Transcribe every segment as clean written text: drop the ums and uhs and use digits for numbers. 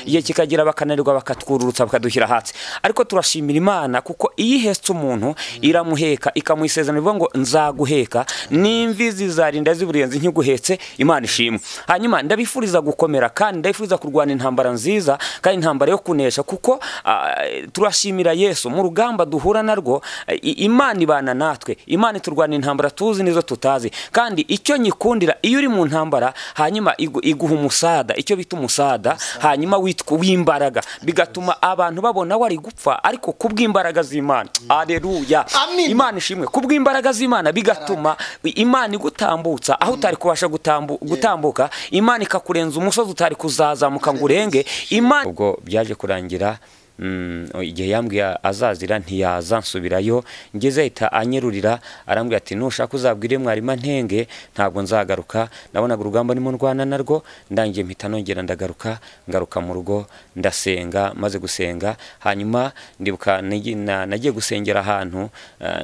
Igihe kikagera bakananirwa, bakatwururutsa, bakadushyira hasi. Ariko turashimira Imana kuko iyo ihetse umuntu iramuheka, ikamuha isezerano rivuga ngo nzaguheka n'imvi zizarinda ziburenze nkiguhetse. Imana ishimwe. Hanyuma ndabifuriza gukomera, kandi ndabifuriza kurwana intambara nziza kandi intambara yo kunesha, kuko turashimira Yesu mu rugamba duhura narwo. Imana ibana natwe, Imana iturwana intambara tuzi nizo tutazi. Kandi icyo nyikundira, iyo uri mu ntambara hanyuma iguha umusada, icyo bita umusada, hanyuma witwa w'imbaraga, bigatuma abantu babona wari gupfa, ariko kubw'imbaraga z'Imana. Haleluya, Imana ishimwe. Kubw'imbaraga z'Imana bigatuma Imana igutambutsa aho utari kubasha gutambuka, Imana ikakurenza umusozi utari kuzazamuka ngo urenge. Imana ubwo byaje kurangira igihe yambwiye azazira ntiyaza, nsubirayo. Ngeze ahita anyerurira, arambwira ati nushaka uzabwire mwarimu ntenge ntabwo nzagaruka. Nabonaga urugamba ndimo ndwana narwo, ndangiye mpita nongera ndagaruka, ngaruka mu rugo ndasenga. Maze gusenga, hanyuma ndibuka nagiye gusengera ahantu,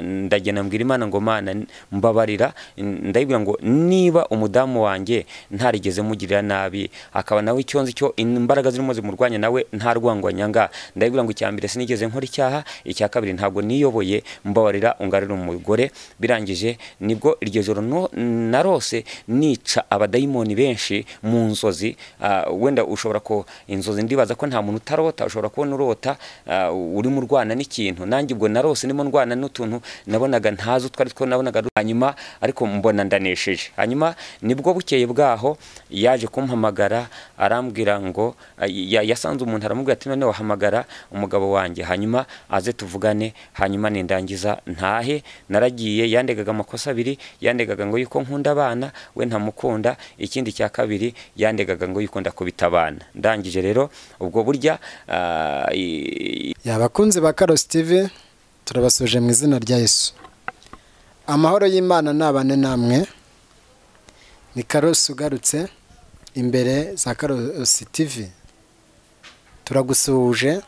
ndagenda mbwira Imana ngo Mana mbabarira, ndayibwira ngo niba umudamu wanjye ntarigeze mugirira nabi, akaba nawe icyo nzi cyo imbaraga zirimo zimurwanya nawe nta rwangwa nyanga, ndayibwira ngo icya mbere sinigeze nkora icyaha, icya kabiri ntabwo niyoboye, mbabarira ungarira umugore. Birangije nibwo iryo joro narose nica abadayimoni benshi mu nzozi. Wenda ushobora ko inzozi, ndibaza ko nta muntu utarota, ushobora kubona urota uri mu rwana n'ikintu. Nanjye ubwo narose ndimo ndwana n'utuntu nabonaga ntazi utwo ari two, nabonaga hanyuma ariko mbona ndanesheje. Hanyuma nibwo bukeye bwaho yaje kumpamagara, arambwira ngo yasanze umuntu, aramubwira ati none wahamagara umugabo wanjye hanyuma aze tuvugane, hanyuma nindangiza ntahe. Naragiye, yandegaga amakosa abiri, yandegaga ngo yuko nkunda abana we ntamukunda, ikindi cya kabiri yandegaga ngo yuko ndakubita abana. Ndangije rero ubwo burya Abakunzi ba Karosi TV, turabasuje mu izina rya Yesu. Amahoro y'Imana nabane namwe. Ni Karosi ugarutse imbere za Karosi TV, turagusuhuje.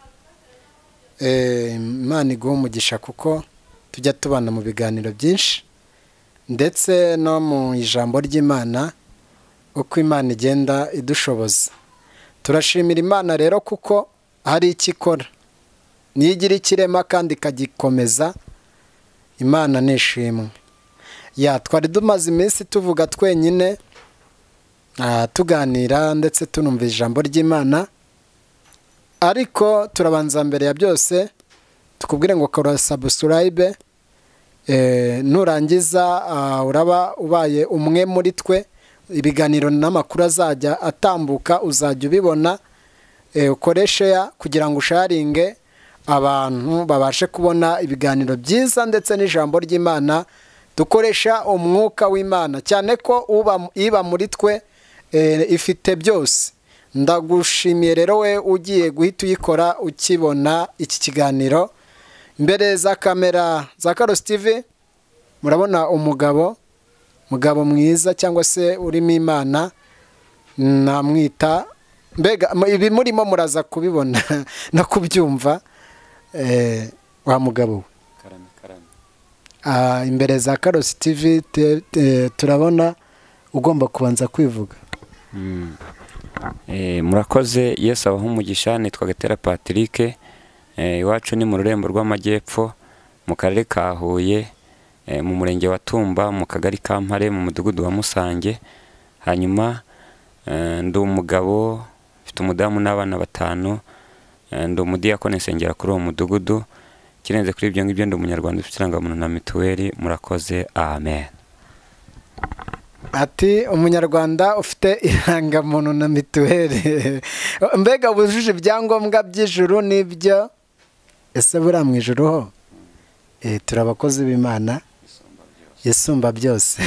Imana iguhe umugisha kuko tujya tubana mu biganiro byinshi ndetse no mu ijambo ry'Imana, uko Imana igenda idushoboza. Turashimira Imana rero kuko hari icyo ikora, niyo igira ikirema kandi ikagikomeza. Imana nishimwe. Ya twari dumaze iminsi tuvuga twenyine, tuganira ndetse tunumva ijambo ry'Imana, ariko turabanza mbere ya byose tukubwire ngo kora subscribe, nurangiza uraba ubaye umwe muri twe. Ibiganiro n'amakuru azajya atambuka uzajya ubibona. Ukore share kugira ngo usharinge abantu babashe kubona ibiganiro byiza ndetse n'ijambo ry'Imana. Dukoresha umwuka w'Imana cyane ko iba muri twe, ifite byose. Ndagushimiye rero we ugiye guhita uyikora ukibona iki kiganiro. Imbere za kamera za Karosi TV murabona umugabo mwiza cyangwa se urimo Imana, namwita mbega ibi murimo muraza kubibona no kubyumva. Wa mugabo we, imbere za Karosi TV turabona ugomba kubanza kwivuga. Murakoze, Yesu abahe umugisha. Nitwa Gatera Patrick, iwacu ni mu rurembo rw'Amajyepfo, mu karere ka Huye, mu murenge wa Tumba, mu kagari ka Mpare, mu mudugudu wa Musange. Hanyuma ndi umugabo mfite umudamu n'abana 5, ndi umudiyakoni nsengera kuri uwo mudugudu. Kirenze kuri ibyo ngibyo ndi umunyarwanda ufite irangamuntu na mituweli. Murakoze, amen. Ati umunyarwanda ufite irangamuntu na mituweli, mbega wujuje ibyangombwa by'ijuru n'ibyo. Ese buriya mu ijuru ho turi abakozi b'Imana isumba byose.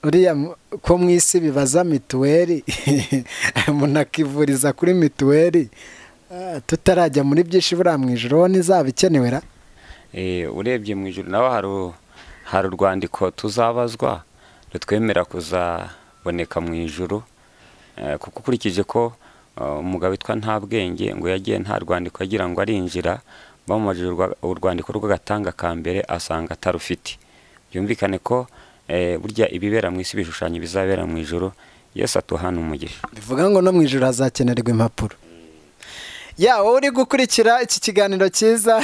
Uriya ko mu isi bibaza mituweli, umuntu akivuriza kuri mituweli, tutarajya muri byinshi, buriya mu ijuru ho ntizaba ikenewe. Urebye mu ijuru naho hari urwandiko tuzabazwa rutwemera kuzaboneka mu ijuru, kuko ukurikije ko umugabo witwa Ntabwenge ngo yagiye nta rwandiko agira ngo arinjira, bamubajije urwandiko rw'agatanga ka mbere asanga atarufite. Byumvikane ko burya ibibera mu isi bishushanyo bizabera mu ijuru. Yesu atuhana umugisha. Bivuga ngo no mu ijuru hazakenerwa impapuro. Ya wowe uri gukurikira iki kiganiro cyiza,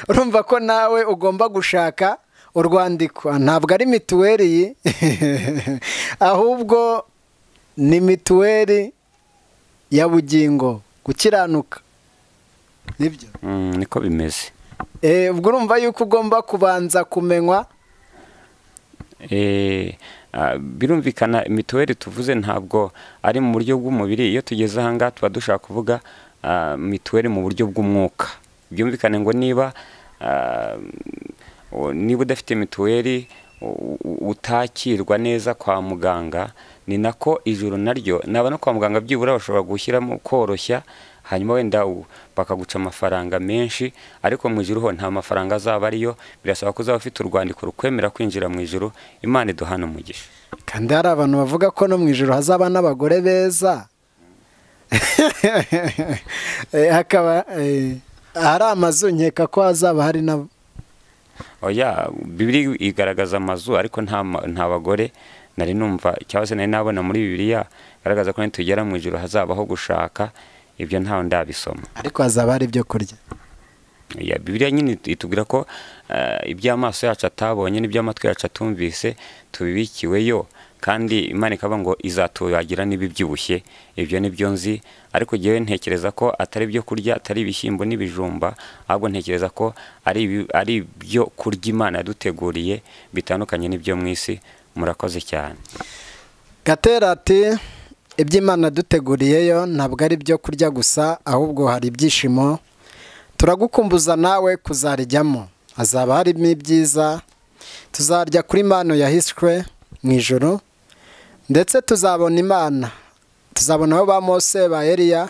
urumva ko nawe ugomba gushaka urwandiko. Ntabwo ari mituweli, ahubwo ni mituweli ya bugingo, gukiranuka. Nibyo? Niko bimeze. Ubwo urumva yuko ugomba kubanza kumenywa. Birumvikana mituweli tuvuze ntabwo ari mu buryo bw'umubiri. Iyo tugeze aha ngaha tuba dushaka kuvuga mituweli mu buryo bw'umwuka. Byumvikane ngo niba udafite mituweli utakirwa neza kwa muganga, ni nako ijuru naryo naba no kwa muganga byibura bashobora gushyiramo koroshya, hanyuma wenda bakaguca amafaranga menshi, ariko mu ijuru ho nta mafaranga azaba ariyo. Birasaba ko uzaba ufite urwandiko rukwemera kwinjira mu ijuru. Imana iduhana umugisha. Kandi hari abantu bavuga ko no mu ijuru hazaba n'abagore beza, hakaba hari amazu, nkeka ko hazaba hari na oya. Bibiliya igaragaza amazu, ariko nta bagore nari numva, cyangwa se nari nabona muri Bibiliya igaragaza ko nitugera mu ijuru hazabaho gushaka. Ibyo ntawe ndabisoma, ariko hazaba hari ibyo kurya. Ya Bibiliya nyine itubwira ko iby'amaso yacu atabonye n'iby'amatwi yacu atumvise tubibikiweyo, kandi Imana ikaba ngo izatuyagira n'ibibyibushye. Ibyo nibyo nzi, ariko jewe ntekereza ko atari ibyo kurya, atari ibishyimbo n'ibijumba, ahubwo ntekereza ko ari ibyo kurya Imana yaduteguriye bitandukanye n'ibyo mu isi. Murakoze cyane. Gatera ati iby'Imana duteguriyeyo ntabwo ari ibyo kurya gusa, ahubwo hari ibyishimo. Turagukumbuza nawe kuzarijyamo, hazaba harimo ibyiza. Tuzarya kuri mano yahiswe mu ijuru, ndetse tuzabona Imana, tuzabona aho ba Mose, ba Eliya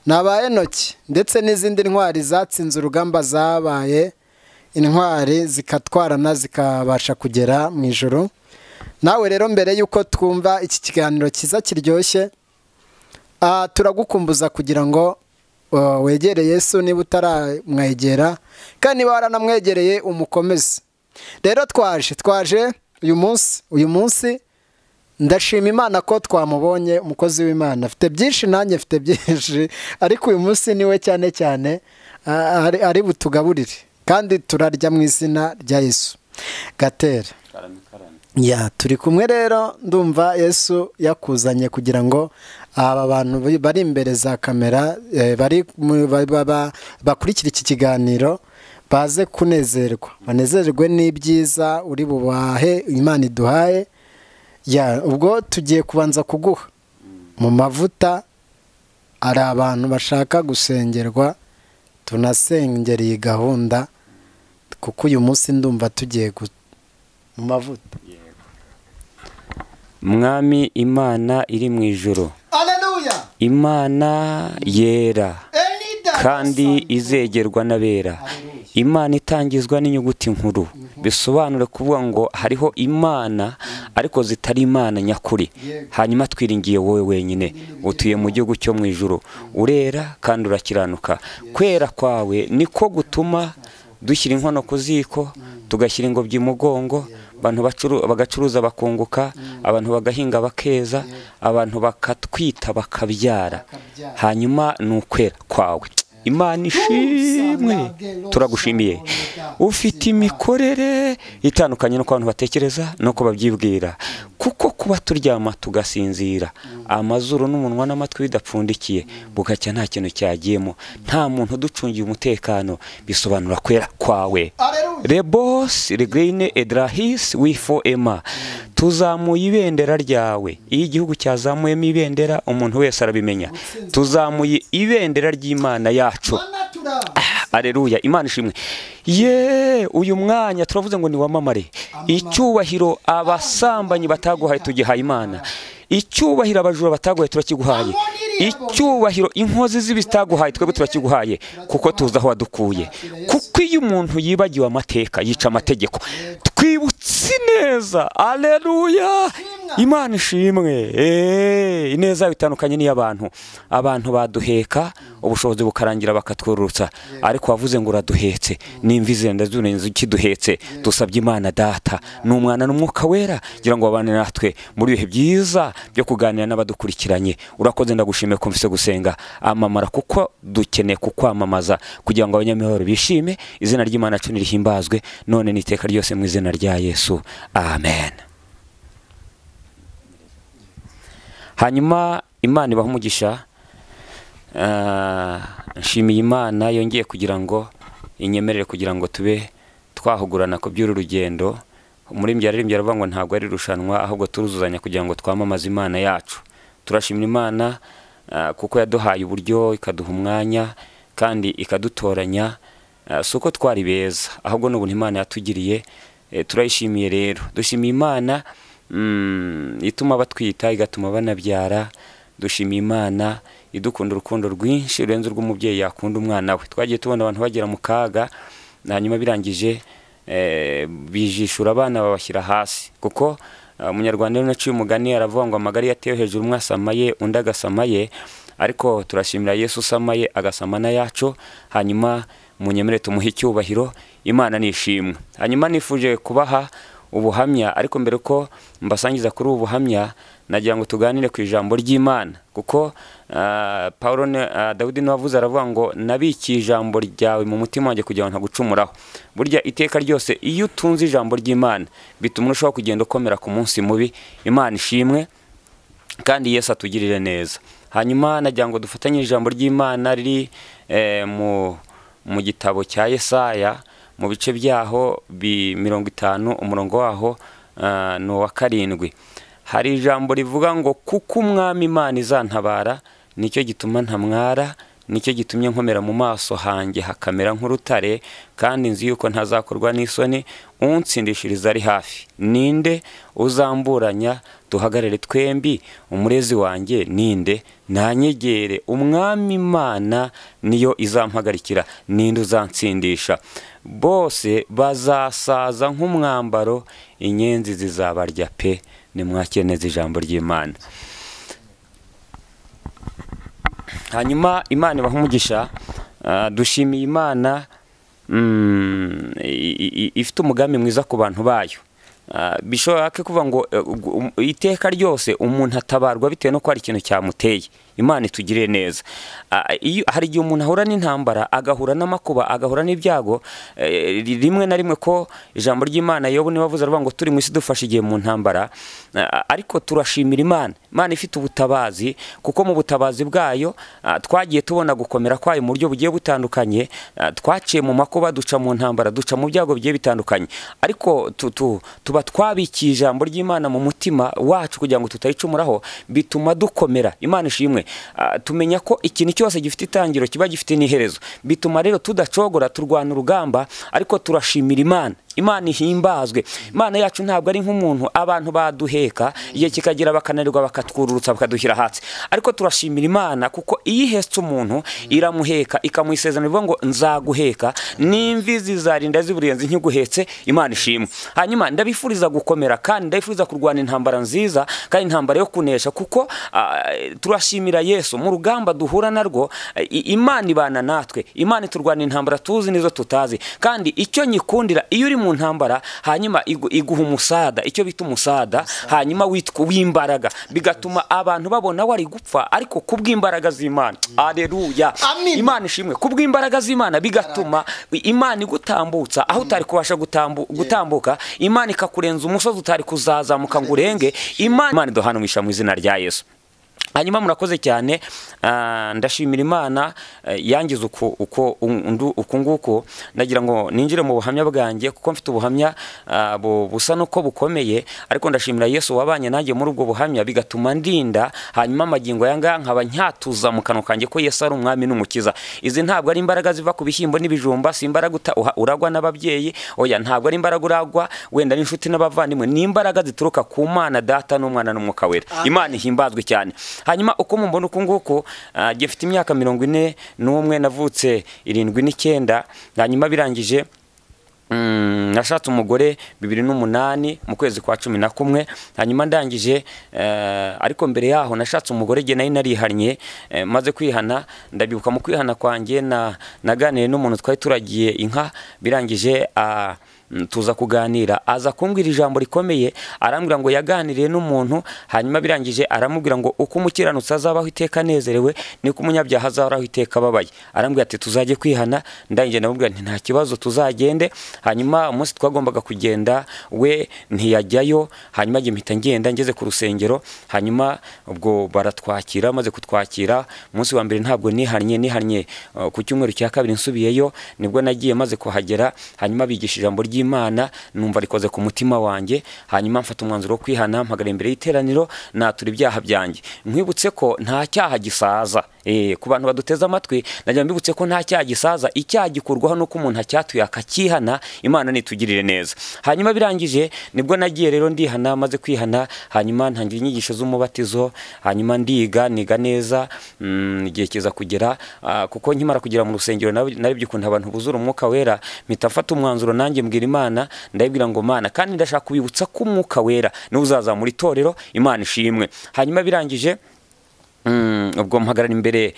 na ba Enoki, ndetse n'izindi ntwari zatsinze urugamba, zabaye intwari zikatwarana zikabasha kugera mu ijuru. Nawe rero mbere yuko twumva iki kiganiro cyiza kiryoshye, turagukumbuza kugira ngo wegere Yesu niba utaramwegera, kandi niba waranamwegereye umukomeze. Rero twaje uyu munsi ndashima Imana ko twamubonye, umukozi w'Imana. Afite byinshi, nanjye afite byinshi, ariko uyu munsi niwe cyane cyane ari butugaburire, kandi turarya mu izina rya Yesu. Gatera, ya turi kumwe rero, ndumva Yesu yakuzanye kugira ngo aba bantu bari imbere za kamera, bari bakurikira iki kiganiro baze kunezerwa, banezerwe n'ibyiza uri bubahe Imana iduhaye. Ya ubwo tugiye kubanza kuguha mu mavuta. Ari abantu bashaka gusengerwa, tunasengera iyi gahunda, kuko uyu munsi ndumva tugiye mu mavuta. Mwami Imana iri mu ijuru, Haleluya, Imana yera kandi izegerwa n'abera, Imana itangizwa n'inyuguti nkuru, bisobanura kuvuga ngo hariho Imana ariko zitari Imana nyakuri. Hanyuma twiringiye wowe wenyine utuye mu gihugu cyo mu ijuru, urera kandi urakiranuka. Kwera kwawe niko gutuma dushyira inkono ku ziko, tugashyira ingobyi mu mugongo, abantu bagacuruza bakunguka, abantu bagahinga bakeza, abantu bakatwita bakabyara. Hanyuma ni ukwera kwawe. Imana ishimwe, turagushimiye. Ufite imikorere itandukanye n'uko abantu batekereza n'uko babyibwira, kuko kuba turyama tugasinzira, amazuru n'umunwa n'amatwi bidapfundikiye, bugacya nta kintu cyagiyemo, nta muntu uducungiye umutekano, bisobanura kwera kwawe. Rebos regrine edrahis wifo ema, tuzamuye ibendera ryawe. Iyo igihugu cyazamuyemo ibendera umuntu wese arabimenya. Tuzamuye ibendera ry'Imana yacu. Aleluya, Imana ishimwe. Ye, uyu mwanya turavuze ngo ni wamamare. Icyubahiro abasambanyi bataguhaye tugihaye Imana. Icyubahiro abajura bataguhaye turakiguhaye. Icyubahiro inkozi z'ibitaguhaye twebwe turakiguhaye, kuko tuzi aho wadukuye. Kuko iyo umuntu yibagiwe amateka yica amategeko. Twibutse ineza, aleluya, Imana ishimwe. Ineza bitandukanye n'iy'abantu. Abantu baduheka ubushobozi bukarangira bakatwururutsa, ariko wavuze ngo uraduhetse, n'imvi zenda zurenze ukiduhetse. Dusabye Imana Data n'Umwana n'Umwuka Wera kugira ngo babane natwe muri ibihe byiza byo kuganira n'abadukurikiranye. Urakoze, ndagushimiye ko mfise gusenga. Amamara, kuko dukeneye kukwamamaza kugira ngo abanyamihoro bishime. Izina ry'Imana yacu nirihimbazwe none n'iteka ryose, mu izina rya Yesu, amen. Hanyuma Imana ibaha umugisha. Nshimiye Imana yongeye kugira ngo inyemerere kugira ngo tube twahugurana ku by'uru rugendo. Muri yaririmbye aravuga ngo ntabwo ari irushanwa, ahubwo turuzuzanya kugira ngo twamamaze Imana yacu. Turashimira Imana kuko yaduhaye uburyo, ikaduha umwanya kandi ikadutoranya. Si uko twari beza, ahubwo n'ubuntu Imana yatugiriye. Turayishimiye rero. Dushimiye Imana ituma batwita, igatuma banabyara. Dushimiye Imana idukunda urukundo rwinshi rurenze urw'umubyeyi yakunda umwana we. Twagiye tubona abantu bagera mu kaga, hanyuma birangije bijishura abana babashyira hasi, kuko Umunyarwanda rero naciye umugani aravuga ngo amagari yatewe hejuru umwe asamaye undi agasamaye, ariko turashimira Yesu usamaye agasama n'ayacu. Hanyuma munyemere tumuhe icyubahiro, Imana nishimwe. Hanyuma nifuje kubaha ubuhamya, ariko mbere ko mbasangiza kuri ubu buhamya nagira ngo tuganire ku ijambo ry'Imana, kuko Paulo Dawidi niwe wavuze aravuga ngo nabikiye ijambo ryawe mu mutima wanjye kugira ngo ntagucumuraho. Burya iteka ryose iyo utunze ijambo ry'Imana bituma urushaho kugenda ukomera ku munsi mubi. Imana ishimwe kandi Yesu atugirire neza. Hanyuma nagira ngo dufatanye ijambo ry'Imana riri mu gitabo cya Yesaya, mu bice byaho 50, umurongo waho ni uwa 7. Hari ijambo rivuga ngo kuko Umwami Imana izantabara, nicyo gituma ntamwara, nicyo gitumye nkomera mu maso hanjye hakamera nk'urutare, kandi nzi yuko ntazakorwa n'isoni, untsindishiriza ari hafi. Ninde uzamburanya duhagarare twembi? Umurezi wanjye ninde? Nanyegere. Umwami Imana niyo izampagarikira, ninde uzansindisha? Bose bazasaza nk'umwambaro, inyenzi zizabarya pe. Nimwakire neza ijambo ry'Imana. Hanyuma Imana ibaha umugisha. Dushimiye Imana ifite umugambi mwiza ku bantu bayo. Bishobora kuvuga ngo iteka ryose umuntu atabarwa bitewe no ko hari ikintu cyamuteye. Imana itugirire neza. Hari igihe umuntu ahura n'intambara, agahura n'amakuba, agahura n'ibyago, rimwe na rimwe ko ijambo ry'Imana Yobu niwe wavuze aravuga ngo turi mu isi dufashe igihe mu ntambara, ariko turashimira Imana. Imana ifite ubutabazi, kuko mu butabazi bwayo twagiye tubona gukomera kwayo mu buryo bugiye butandukanye. Twaciye mu makuba, duca mu ntambara, duca mu byago bigiye bitandukanye, ariko tuba twabikiye ijambo ry'Imana mu mutima wacu kugira ngo tutayicumuraho, bituma dukomera. Imana ishimwe. Tumenya ko ikintu cyose gifite itangiro kiba gifite n'iherezo, bituma rero tudacogora, turwana urugamba, ariko turashimira Imana. Imana ihimbazwe. Imana yacu ntabwo ari nk'umuntu abantu baduheka igihe kikagira bakananirwa bakatwururutsa bakadushyira hasi, ariko turashimira Imana kuko iyo ihetse umuntu iramuheka, ikamuha isezerano rivuga ngo nzaguheka, n'imvi zizarinda ziburenze nkiguhetse. Imana ishimwe. Hanyuma ndabifuriza gukomera, kandi ndabifuriza kurwana intambara nziza kandi intambara yo kunesha, kuko turashimira Yesu mu rugamba duhura narwo. Imana ibana natwe, Imana iturwana intambara tuzi nizo tutazi, kandi icyo nyikundira iyo uri mu ntambara hanyuma iguha umusada, icyo bita umusada, hanyuma witwa w'imbaraga, bigatuma abantu babona wari gupfa, ariko kubw'imbaraga z'Imana. Aleluya, Imana ishimwe. Kubw'imbaraga z'Imana bigatuma Imana igutambutsa aho utari kubasha gutambuka, Imana ikakurenza umusozi utari kuzazamuka ngo urenge. Imana iduhana umugisha mu izina rya Yesu. Hanyuma murakoze cyane. Ndashimira Imana yangize uku nguku. Nagira ngo ninjire mu buhamya bwanjye, kuko mfite ubuhamya busa nuko bukomeye, ariko ndashimira Yesu wabanye nanjye muri ubwo buhamya, bigatuma ndinda. Hanyuma amagingo yanga nkaba nyatuza mu kanwa kanjye ko Yesu ari Umwami n'Umukiza. Izi ntabwo ari imbaraga ziva ku bishyimbo n'ibijumba, si imbaraga uragwa n'ababyeyi, oya, ntabwo ari imbaraga uragwa wenda n'inshuti n'abavandimwe, ni imbaraga zituruka ku Mana Data n'Umwana n'Umwuka Wera. Imana ihimbazwe cyane. Hanyuma uko mumbona uku nguku, gifite imyaka 41, navutse 79. Hanyuma birangije nashatse umugore 2008 mu kwezi kwa 11. Hanyuma ndangije ariko mbere yaho nashatse umugore je nari narihannye. Maze kwihana, ndabibuka mu kwihana kwanjye naganiriye n'umuntu twari turagiye inka, birangije tuza kuganira, aza kumbwira ijambo rikomeye, arambwira ngo yaganiriye n'umuntu, hanyuma birangije aramubwira ngo uko umukiranutsi azabaho iteka anezerewe niko umunyabyaha azahoraho iteka ababaye. Arambwira ati tuzajye kwihana. Ndangije ndamubwira nti nta kibazo tuzagende. Hanyuma umunsi twagombaga kugenda we ntiyajyayo, hanyuma njye mpita ngenda ngeze ku rusengero. Hanyuma ubwo baratwakira, maze kutwakira umunsi wa mbere ntabwo nihannye ku cyumweru cya kabiri nsubiyeyo nibwo nagiye. Maze kuhagera hanyuma bigisha ijambo ry'Imana, numva rikoze ku mutima wanjye. Hanyuma mfata umwanzuro wo kwihana, mpagara imbere y'iteraniro natura ibyaha byanjye. Nkwibutse ko nta cyaha gisaza. Ku bantu baduteze amatwi najya mbibutse ko nta cyaha gisaza, icyaha gikurwaho nuko umuntu acyatuye akakihana. Imana nitugirire neza. Hanyuma birangije nibwo nagiye rero ndihana, maze kwihana hanyuma ntangira inyigisho z'umubatizo, hanyuma ndiga niga neza. Igihe kiza kugera, kuko nkimara kugera mu rusengero narebye ukuntu abantu buzura umwuka wera, mpita mfata umwanzuro nanjye mbwira Imana, ndayibwira ngo Mana, kandi ndashaka kubibutsa ko umwuka wera niwe uzazamura itorero. Imana ishimwe. Hanyuma birangije ubwo mpagarara imbere,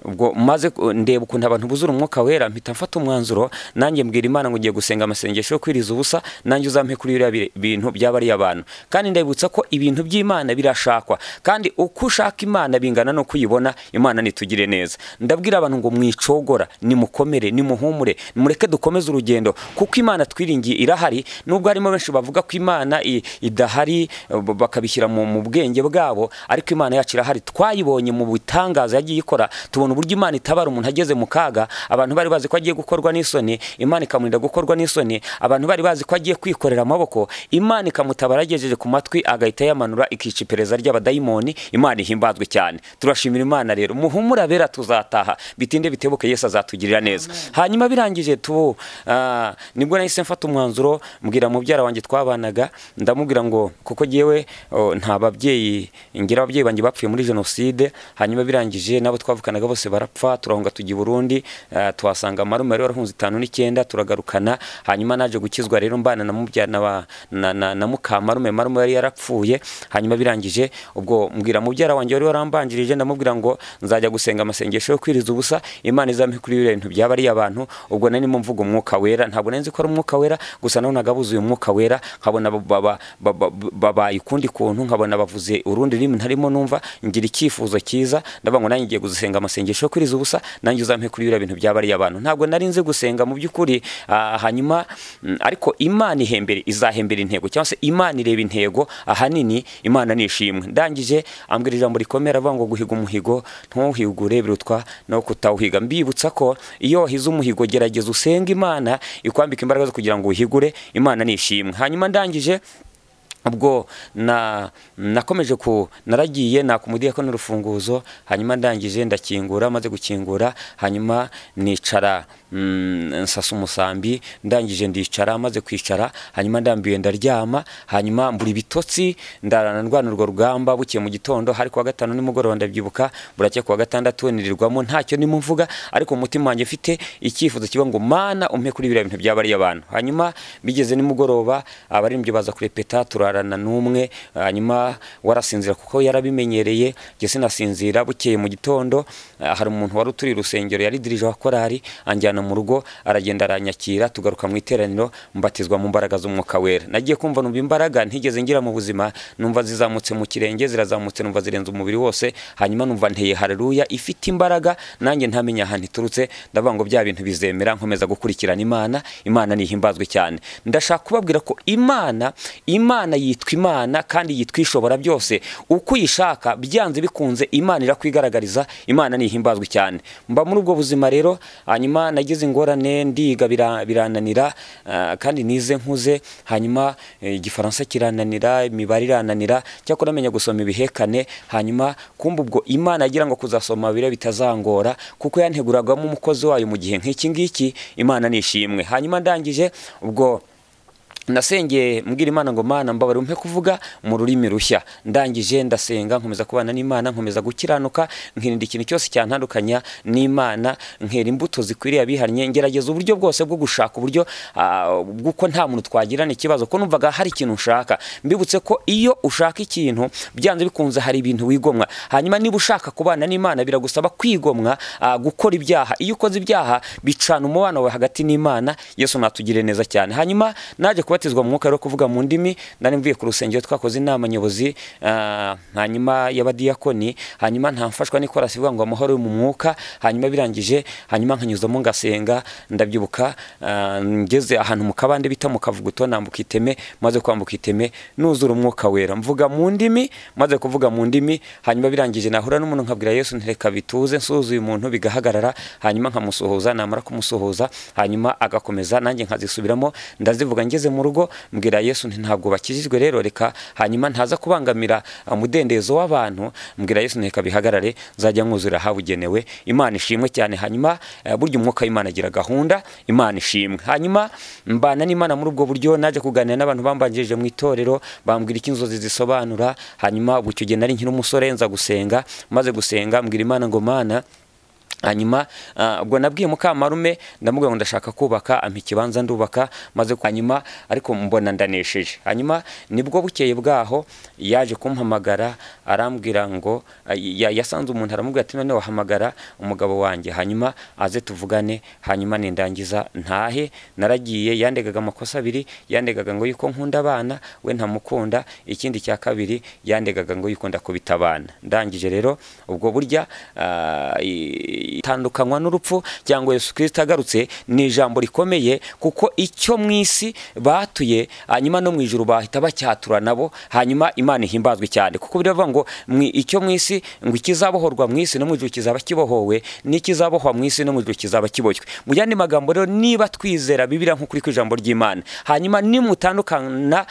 ubwo maze ndeba ukuntu abantu buzura umwuka wera, mpita mfata umwanzuro nanjye mbwira Imana ngo ngiye gusenga amasengesho yo kwiriza ubusa, nanjye uzampe kuri biriya bintu by'abariya abantu. Kandi ndabibutsa ko ibintu by'Imana birashakwa, kandi uko ushaka Imana bingana no kuyibona. Imana nitugire neza. Ndabwira abantu ngo mwicogora, nimukomere, nimuhumure, nimureke dukomeze urugendo, kuko Imana twiringiye irahari. Nubwo harimo benshi bavuga ko Imana idahari bakabishyira mu bwenge bwabo, ariko Imana yacu irahari. Twayibonye mu bitangaza yagiye ikora, tubona uburyo Imana itabara umuntu ageze mu kaga. Abantu bari bazi ko agiye gukorwa n'isoni, Imana ikamurinda gukorwa n'isoni. Abantu bari bazi ko agiye kwikorera amaboko, Imana ikamutabara agejeje ku matwi agahita yamanura ikica iperereza ry'abadayimoni. Imana ihimbazwe cyane. Turashimira Imana rero. Muhumura bera, tuzataha bitinde bitebuke, Yesu azatugirira neza. Hanyuma birangije nibwo nahise mfata umwanzuro, mbwira mubyara wanjye twabanaga, ndamubwira ngo kuko jewe nta babyeyi ngira, ababyeyi banjye bapfuye muri jenoside. Hanyuma birangije nabo twavukanaga bose barapfa, turahunga tujya i Burundi, tuhasanga marume wari warahunze 59, turagarukana. Hanyuma naje gukizwa rero mbana na mubyara na mukamarume, marume yari yarapfuye. Hanyuma birangije ubwo mbwira mubyara wanjye wari warambanjirije, ndamubwira ngo nzajya gusenga amasengesho yo kwiriza ubusa, Imana izampe kuri ibintu by'abariya abantu. Ubwo nari ndimo mvuga umwuka wera, ntabwo nari nzi ko ari umwuka wera, gusa nabonaga buzuye umwuka wera, nkabona babaye ukundi kuntu, nkabona bavuze urundi rurimi ntarimo numva, ngira icyifuzo cyiza, ndavuga ngo nanjye ngiye gusenga amasengesho yo kwiriza ubusa, nanjye uzampe kuri biriya bintu by'abariya abantu. Ntabwo nari nzi gusenga mu by'ukuri. Hanyuma ariko Imana ihembere, izahembera intego, cyangwa se Imana ireba intego ahanini. Imana nishimwe. Ndangije ambwira ijambo rikomera, avuga ngo guhiga umuhigo ntuhigure birutwa no kutawuhiga. Mbibutsa ko iyo wahize umuhigo gerageza usenge Imana ikwambika imbaraga zo kugira ngo uhigure. Imana nishimwe. Hanyuma ndangije ubwo nakomeje ku naragiye nakumudiye ko n'urufunguzo. Hanyuma ndangije ndakingura, maze gukingura hanyuma nicara, nsasa umusambi, ndangije ndicara, maze kwicara hanyuma ndambiwe ndaryama. Hanyuma mbura ibitotsi, ndarana ndwana urwo rugamba. Bukiye mu gitondo, hari kuwa gatanu nimugoroba ndabyibuka, buracye kuwa gatandatu nirirwamo ntacyo nimumvuga, ariko umutima wanjye mfite icyifuzo kiba ngo Mana umpe kuri biriya bintu by'abariya abantu. Hanyuma bigeze nimugoroba abaririmbyi baza kurepeta, turarana n'umwe, hanyuma warasinzira kuko yarabimenyereye, njye sinasinzira. Bukeye mu gitondo hari umuntu wari uturiye urusengero yari dirije wa korari, anjyana mu rugo, aragenda aranyakira, tugaruka mu iteraniro, mbatizwa mu mbaraga z'umwuka wera. Nagiye kumva numva imbaraga ntigeze ngira mu buzima, numva zizamutse mu kirenge, zirazamutse, numva zirenze umubiri wose. Hanyuma numva nteye haleluya ifite imbaraga, nanjye ntamenya ahantu iturutse, ndavuga ngo bya bintu bizemera, nkomeza gukurikirana Imana. Imana nihimbazwe cyane. Ndashaka kubabwira ko Imana yitwa Imana kandi yitwa ishobora byose. Uko uyishaka byanze bikunze Imana irakwigaragariza. Imana nihimbazwe cyane. Mba muri ubwo buzima rero. Hanyuma nagize ingorane, ndiga birananira, kandi nize nkuze. Hanyuma igifaransa kirananira, imibare irananira, cyakora menya gusoma ibihekane. Hanyuma kumva ubwo Imana agira ngo kuzasoma bire bitazangora, kuko yanteguragamo umukozi wayo mu gihe nk'iki ngiki. Imana nishimwe. Hanyuma ndangije ubwo Nasengeye mbwira Imana ngo Mana mbabarira umpe kuvuga mu rurimi rushya. Ndangije ndasenga nkomeza kubana n'Imana, nkomeza gukiranuka, nkirinda ikintu cyose cyantandukanya n'Imana, nkera imbuto zikwiriye abihannye, ngerageza uburyo bwose bwo gushaka uburyo bw'uko nta muntu twagirana ikibazo, ko numvaga hari ikintu nshaka. Mbibutse ko iyo ushaka ikintu byanze bikunze hari ibintu wigomwa. Hanyuma niba ushaka kubana n'Imana biragusaba kwigomwa gukora ibyaha. Iyo ukoze ibyaha bicana umubano wawe hagati n'Imana. Yesu natugire neza cyane. Hanyuma naje kubatizwa mu mwuka rero kuvuga mu ndimi, nari mvuye ku rusengero twakoze inama nyobozi hanyuma y'abadiyakoni, hanyuma ntamfashwa n'ikorasi ivuga ngo amahoro mu mwuka. Hanyuma birangije, hanyuma nkanyuzamo ngasenga. Ndabyibuka ngeze ahantu mu kabande bita mu Kavuguto, nambuka iteme, maze kwambuka iteme nuzura umwuka wera mvuga mu ndimi. Maze kuvuga mu ndimi, hanyuma birangije nahura n'umuntu nkabwira Yesu ntireka bituze, nsuzuye umuntu bigahagarara, hanyuma nkamusuhuza, namara kumusuhuza hanyuma agakomeza, nanjye nkazisubiramo ndazivuga. Ngeze mu rugo mbwira Yesu nti ntabwo bakijijwe rero reka, hanyuma ntaza kubangamira umudendezo w'abantu, mbwira Yesu nti bihagarare, nzajya nkuzura habugenewe. Imana ishimwe cyane. Hanyuma burya umwuka w'Imana agira gahunda. Imana ishimwe. Hanyuma mbana n'Imana muri ubwo buryo. Naje kuganira n'abantu bambanjirije mu itorero, bambwira icyo inzozi zisobanura. Hanyuma ubwo icyo gihe nari nkiri umusore, nza gusenga. Maze gusenga mbwira Imana ngo Mana, hanyuma ubwo nabwiye mukamarume ndamubwira ngo ndashaka kubaka, ampa ikibanza ndubaka. Maze hanyuma ariko mbona ndanesheje. Hanyuma nibwo bukeye bwaho yaje kumpamagara arambwira ngo yasanze umuntu aramubwira ati none wahamagara umugabo wanjye hanyuma aze tuvugane, hanyuma nindangiza ntahe. Naragiye, yandegaga amakosa abiri, yandegaga ngo yuko nkunda abana we ntamukunda, ikindi cya kabiri yandegaga ngo yuko ndakubita abana. Ndangije rero ubwo burya itandukanywa n'urupfu cyangwa Yesu Kristo agarutse ni ijambo rikomeye, kuko icyo mu isi batuye hanyuma no mu ijuru bahita bacyatura nabo. Hanyuma Imana ihimbazwe cyane, kuko biravuga ngo icyo mu isi ngo ikizabohorwa mu isi no mu ijuru kizaba kibohowe, n'ikizabohwa mu isi no mu ijuru kizaba kiboshywe. Mu yandi magambo rero, niba twizera Bibiliya nk'ukuri kw'ijambo ry'Imana, hanyuma nimutandukana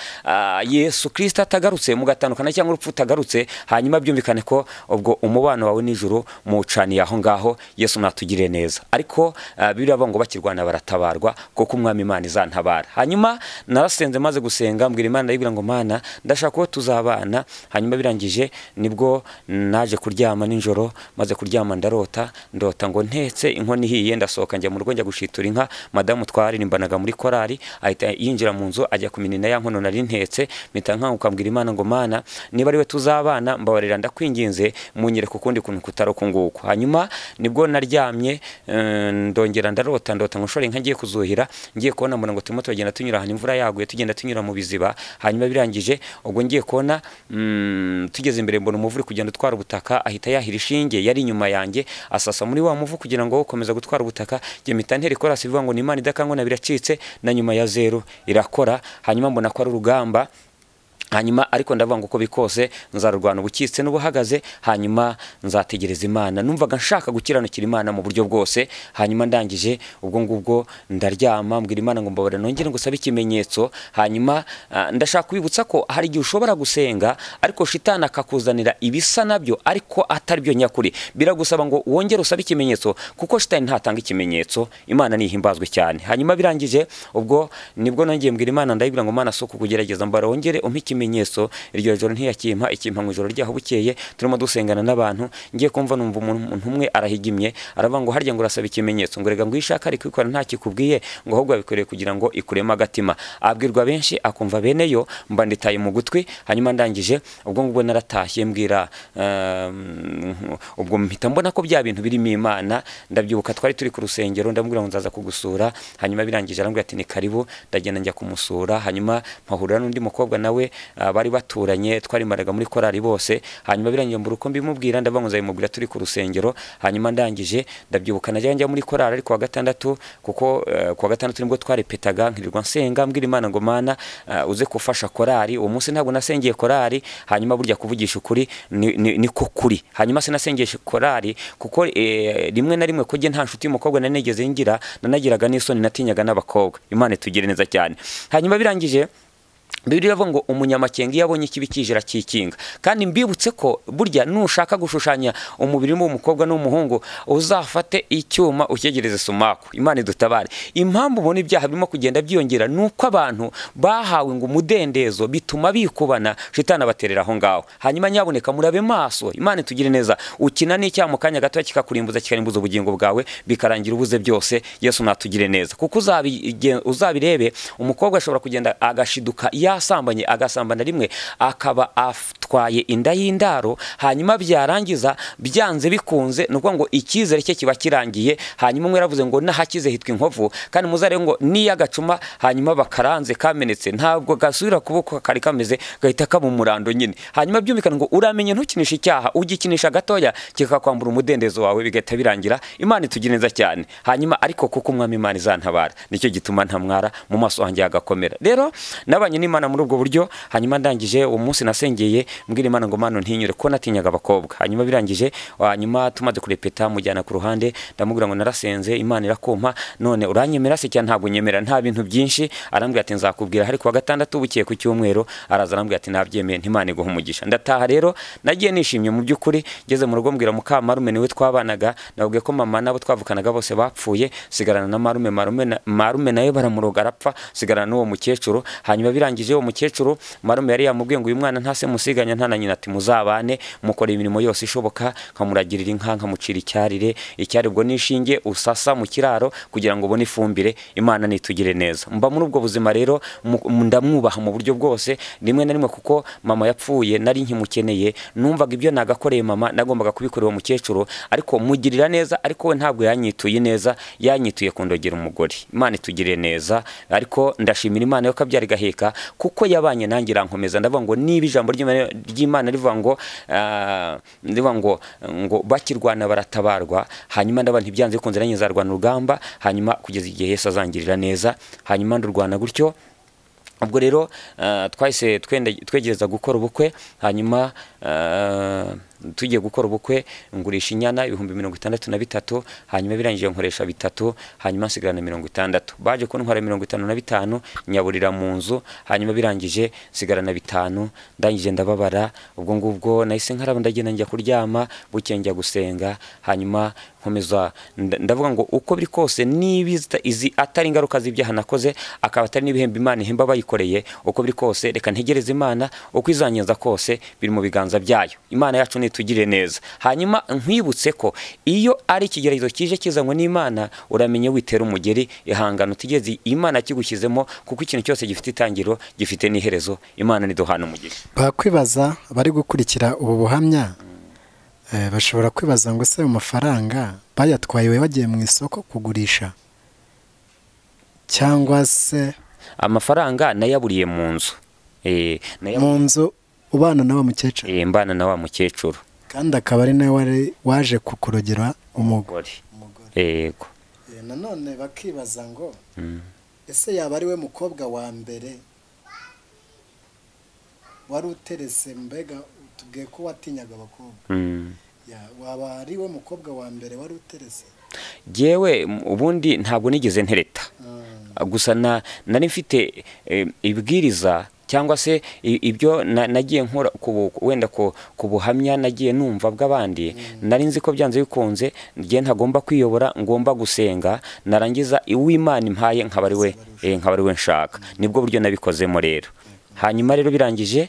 Yesu Kristo atagarutse, mugatandukana cyangwa urupfu utagarutse, hanyuma byumvikane ko ubwo umubano wawe n'ijuru mucaniye aho ngaho. Yesu natugire neza. Ariko Bibiliya ivuga ngo bakirwana baratabarwa, kuko umwami Imana izantabara. Hanyuma narasenze, maze gusenga mbwira Imana ndayibwira ngo Mana ndashaka ko tuzabana. Hanyuma birangije nibwo naje kuryama nijoro. Maze kuryama ndarota, ndota ngo ntetse inkono ihiye, ndasohoka njya mu rugo njya gushitura inka. Madamu twaririmbanaga muri korari ahita yinjira mu nzu ajya kuminina ya nkono nari ntetse. Mpita nkanguka mbwira Imana ngo Mana niba ari we tuzabana mbabarira ndakwinginze munyereke ukundi kuntu kutari uku nguku. Hanyuma nibwo naryamye ndongera ndarota, ndota ngo nshore inka ngiye kuzuhira, ngiye kubona mbona ngo turimo turagenda tunyura ahantu imvura yaguye, tugenda tunyura mu biziba. Hanyuma birangije ubwo ngiye kubona tugeze imbere mbona umuvu uri kugenda utwara ubutaka, ahita yahira ishinge yari inyuma yanjye asasa muri wa muvu kugira ngo ukomeza gutwara ubutaka. Njye mpita ntera ikorasi ivuga ngo ni Imana idakangwa na biracitse, na nyuma ya zero irakora. Hanyuma mbona ko ari urugamba, hanyuma ariko ndavuga ngo uko bikose nzarurwana ubukitse n'ubuhagaze, hanyuma nzategereza Imana. Numvaga nshaka gukiranukira Imana mu buryo bwose. Hanyuma ndangije ubwo ngubwo ndaryama mbwira Imana ngo mbabarira nongere ngo sabe ikimenyetso. Hanyuma ndashaka kubibutsa ko hari igihe ushobora gusenga ariko shitani akakuzanira ibisa nabyo ariko atari byo nyakuri. Biragusaba ngo wongere usabe ikimenyetso, kuko shitani ntatanga ikimenyetso. Imana nihimbazwe cyane. Hanyuma birangije ubwo nibwo nongeye mbwira Imana ndayibwira ngo Mana soko kugerageza mbara wongere umpe ikimenyetso. Iryo joro ntiyakimpa, ikimpa mu ijoro ryaho bukeye turimo dusengana n'abantu, ngiye kumva numva umuntu umwe arahigimye aravuga ngo harya ngo urasaba ikimenyetso, ngo rega ngo ishaka ari kwikora nta kikubwiye, ngo ahubwo abikoreye kugira ngo ikuremo agatima. Abwirwa benshi akumva bene yo, mba nditaye mu gutwi. Hanyuma ndangije ubwo ngubwo naratashye mbwira ubwo mpita mbona ko bya bintu birimo Imana. Ndabyibuka twari turi ku rusengero, ndamubwira ngo nzaza kugusura. Hanyuma birangije arambwira ati ni karibu, ndagenda njya kumusura. Hanyuma mpahurira n'undi mukobwa nawe bari baturanye, twarimaraga muri korari bose. Hanyuma birangiye mbura uko mbimubwira, ndavuga ngo nzabimubwira turi ku rusengero. Hanyuma ndangije ndabyibuka najya njya muri korari ariko wa gatandatu, kuko kuwa gatandatu nibwo twarepetaga, nkirirwa nsenga mbwira Imana ngo Mana uze kufasha korari. Uwo munsi ntabwo nasengeye korari. Hanyuma burya kuvugisha ukuri niko kuri. Hanyuma sinasengeye korari kuko rimwe na rimwe kujye nta nshuti y'umukobwa nanigeze ngira, nanagiraga n'isoni, natinyaga n'abakobwa. Imana itugire neza cyane. Hanyuma birangije Bibiliya iravuga ngo umunyamakenga iyo abonye ikibi kije arakikinga. Kandi mbibutse ko burya nushaka gushushanya umubiri w'umukobwa n'umuhungu uzafate icyuma ucyegereze sumaku. Imana idutabare. Impamvu ubona ibyaha birimo kugenda byiyongera nuko abantu bahawe ngo umudendezo bituma bikubana, shitani abaterera aho ngaho. Hanyuma nyaboneka murabe maso, Imana itugire neza. Ukina n'icyaha mu kanya gato kikakurimbuza, kikarimbuza ubugingo bwawe, bikarangira ubuze byose. Yesu natugire neza. Kuko uzabirebe umukobwa ashobora kugenda agashiduka yasambanye, agasambana rimwe akaba atwaye inda y'indaro, hanyuma byarangiza byanze bikunze nuko ngo icyizere cye kiba kirangiye. Hanyuma umwe yaravuze ngo nahakize hitwa inkovu, kandi muzare ngo niyagacuma hanyuma bakaranze kamenetse ntabwo gasubira kuboko kari kameze, gahita kaba umurando nyine. Hanyuma byumvikana ngo uramenye ntukinisha icyaha, ugikinisha gatoya kikakwambura umudendezo wawe bigahita birangira. Imana itugire neza cyane. Hanyuma ariko kuko umwami Imana izantabara nicyo gituma ntamwara, mu maso hanjye hagakomera. Rero nabanye n'Imana muri ubwo buryo. Hanyuma ndangije uwo munsi nasengeye mbwira Imana ngo Mana ntinyure ko natinyaga abakobwa. Hanyuma birangije, hanyuma tumaze kurepeta mujyana ku ruhande, ndamubwira ngo narasenze Imana irakompa, none uranyemera se cyangwa ntabwo unyemera? Nta bintu byinshi. Arambwira ati nzakubwira hari kuwa gatandatu bukiye ku cyumweru. Araza arambwira ati nabyemeye, ntimana iguha umugisha. Ndataha rero nagiye nishimye mu by'ukuri. Ngeze mu rugo mbwira mukamarume niwe twabanaga, nabwiye ko mama nabo twavukanaga bose bapfuye, sigarana na marume, marume nawe baramuroga arapfa, sigarana n'uwo mukecuru. Hanyuma birangije uwo mukecuru marume yari yamubwiye ngo uyu mwana ntase musiganya nta na nyina, ati muzabane mukora imirimo yose ishoboka, nkamuragirira inka, nkamucira icyarire, icyari ubwo nishinge usasa mu kiraro kugira ngo ubone ifumbire. Imana nitugire neza. Mba muri ubwo buzima rero ndamwubaha mu buryo bwose. Rimwe na rimwe kuko mama yapfuye nari nkimukeneye, numvaga ibyo nagakoreye mama nagombaga kubikorera uwo mukecuru, ariko mugirira neza, ariko we ntabwo yanyituye neza, yanyituye kundogera umugore. Imana itugire neza. Ariko ndashimira Imana yo kabyari gaheka kuko yabanye nanjye irankomeza. Ndavuga ngo niba ijambo ry'Imana rivuga ngo rivuga ngo bakirwana baratabarwa, hanyuma ndaba ntibyanze bikunze nanjye nzarwana urugamba, hanyuma kugeza igihe Yesu azangirira neza. Hanyuma ndurwana gutyo. Ubwo rero twahise twegereza gukora ubukwe. Hanyuma tugiye gukora ubukwe ngurisha inyana 63,000, hanyuma birangije nkoresha 3, hanyuma nsigarana 60. Baje kuntwara 55 nyaburira mu nzu, hanyuma birangije nsigarana 5. Ndangije ndababara. Ubwo ngubwo nahise nkaraba ndagenda njya kuryama, bukeye njya gusenga. Hanyuma nkomeza ndavuga ngo uko biri kose niba izi atari ingaruka z'ibyaha nakoze, akaba atari n'ibihembo Imana ihemba bayikoreye, uko biri kose reka ntegereze Imana, uko izanyenza kose biri mu biganza byayo. Imana yacu nitugire neza. Hanyuma nkwibutse ko iyo ari ikigeragezo kije kizanywe n'Imana, uramenye witera umugeri, ihangano utigeze Imana kigushyizemo, kuko ikintu cyose gifite itangiro gifite n'iherezo. Imana niduhana umugisha. Bakwibaza bari gukurikira ubu buhamya, bashobora kwibaza ngo se amafaranga bayatwaye we bagiye mu isoko kugurisha, cyangwa se amafaranga nayaburiye mu nzu. Mu nzu ubana na wa mukecuru? Mbana na wa mukecuru, kandi akaba ari nawe waje kukurogera umugore. Yego. Nanone bakibaza ngo ese yaba ari we mukobwa wa mbere wari uterese? Mbega tubwiye ko watinyaga abakobwa, waba ari we mukobwa wa mbere wari uterese? Jewe ubundi ntabwo nigeze ntereta, gusa nari mfite ibwiriza cyangwa se ibyo nagiye nkora wenda ku buhamya nagiye numva bw'abandi. Nari nzi ko byanze bikunze ngiye ntagomba kwiyobora, ngomba gusenga, narangiza uw'Imana impaye nkaba ari we nshaka. Nibwo buryo nabikozemo rero. Hanyuma rero birangije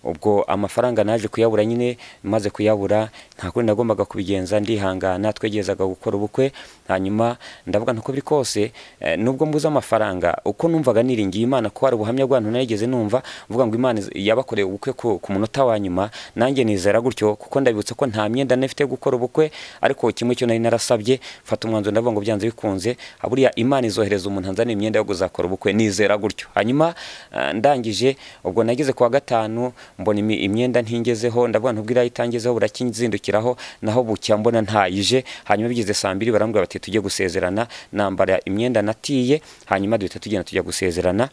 ubwo amafaranga naje kuyabura nyine, maze kuyabura nta kundi nagombaga kubigenza, ndihangana. Twegerezaga gukora ubukwe, hanyuma ndavuga ntuko biri kose nubwo mbuze amafaranga, uko numvaga niringiye Imana ko hari ubuhamya bw'abantu narigeze numva mvuga ngo Imana yabakoreye ubukwe ku munota wa nyuma, nanjye nizera gutyo, kuko ndabibutse ko nta myenda nafite gukora ubukwe, ariko kimwe cyo nari narasabye mfata umwanzuro ndavuga ngo byanze bikunze buriya Imana izohereza umuntu anzana imyenda yo kuzakora ubukwe, nizera gutyo. Hanyuma ndangije ubwo nageze kuwa gatanu mbona imyenda ntingezeho, ndavuga ntubwira itangezeho burakinzindukiraho, naho bucya mbona ntayije. Hanyuma bigeze saa 2 barambwira bati tujye gusezerana, nambara imyenda natiye, hanyuma duhita tugenda tujya gusezerana.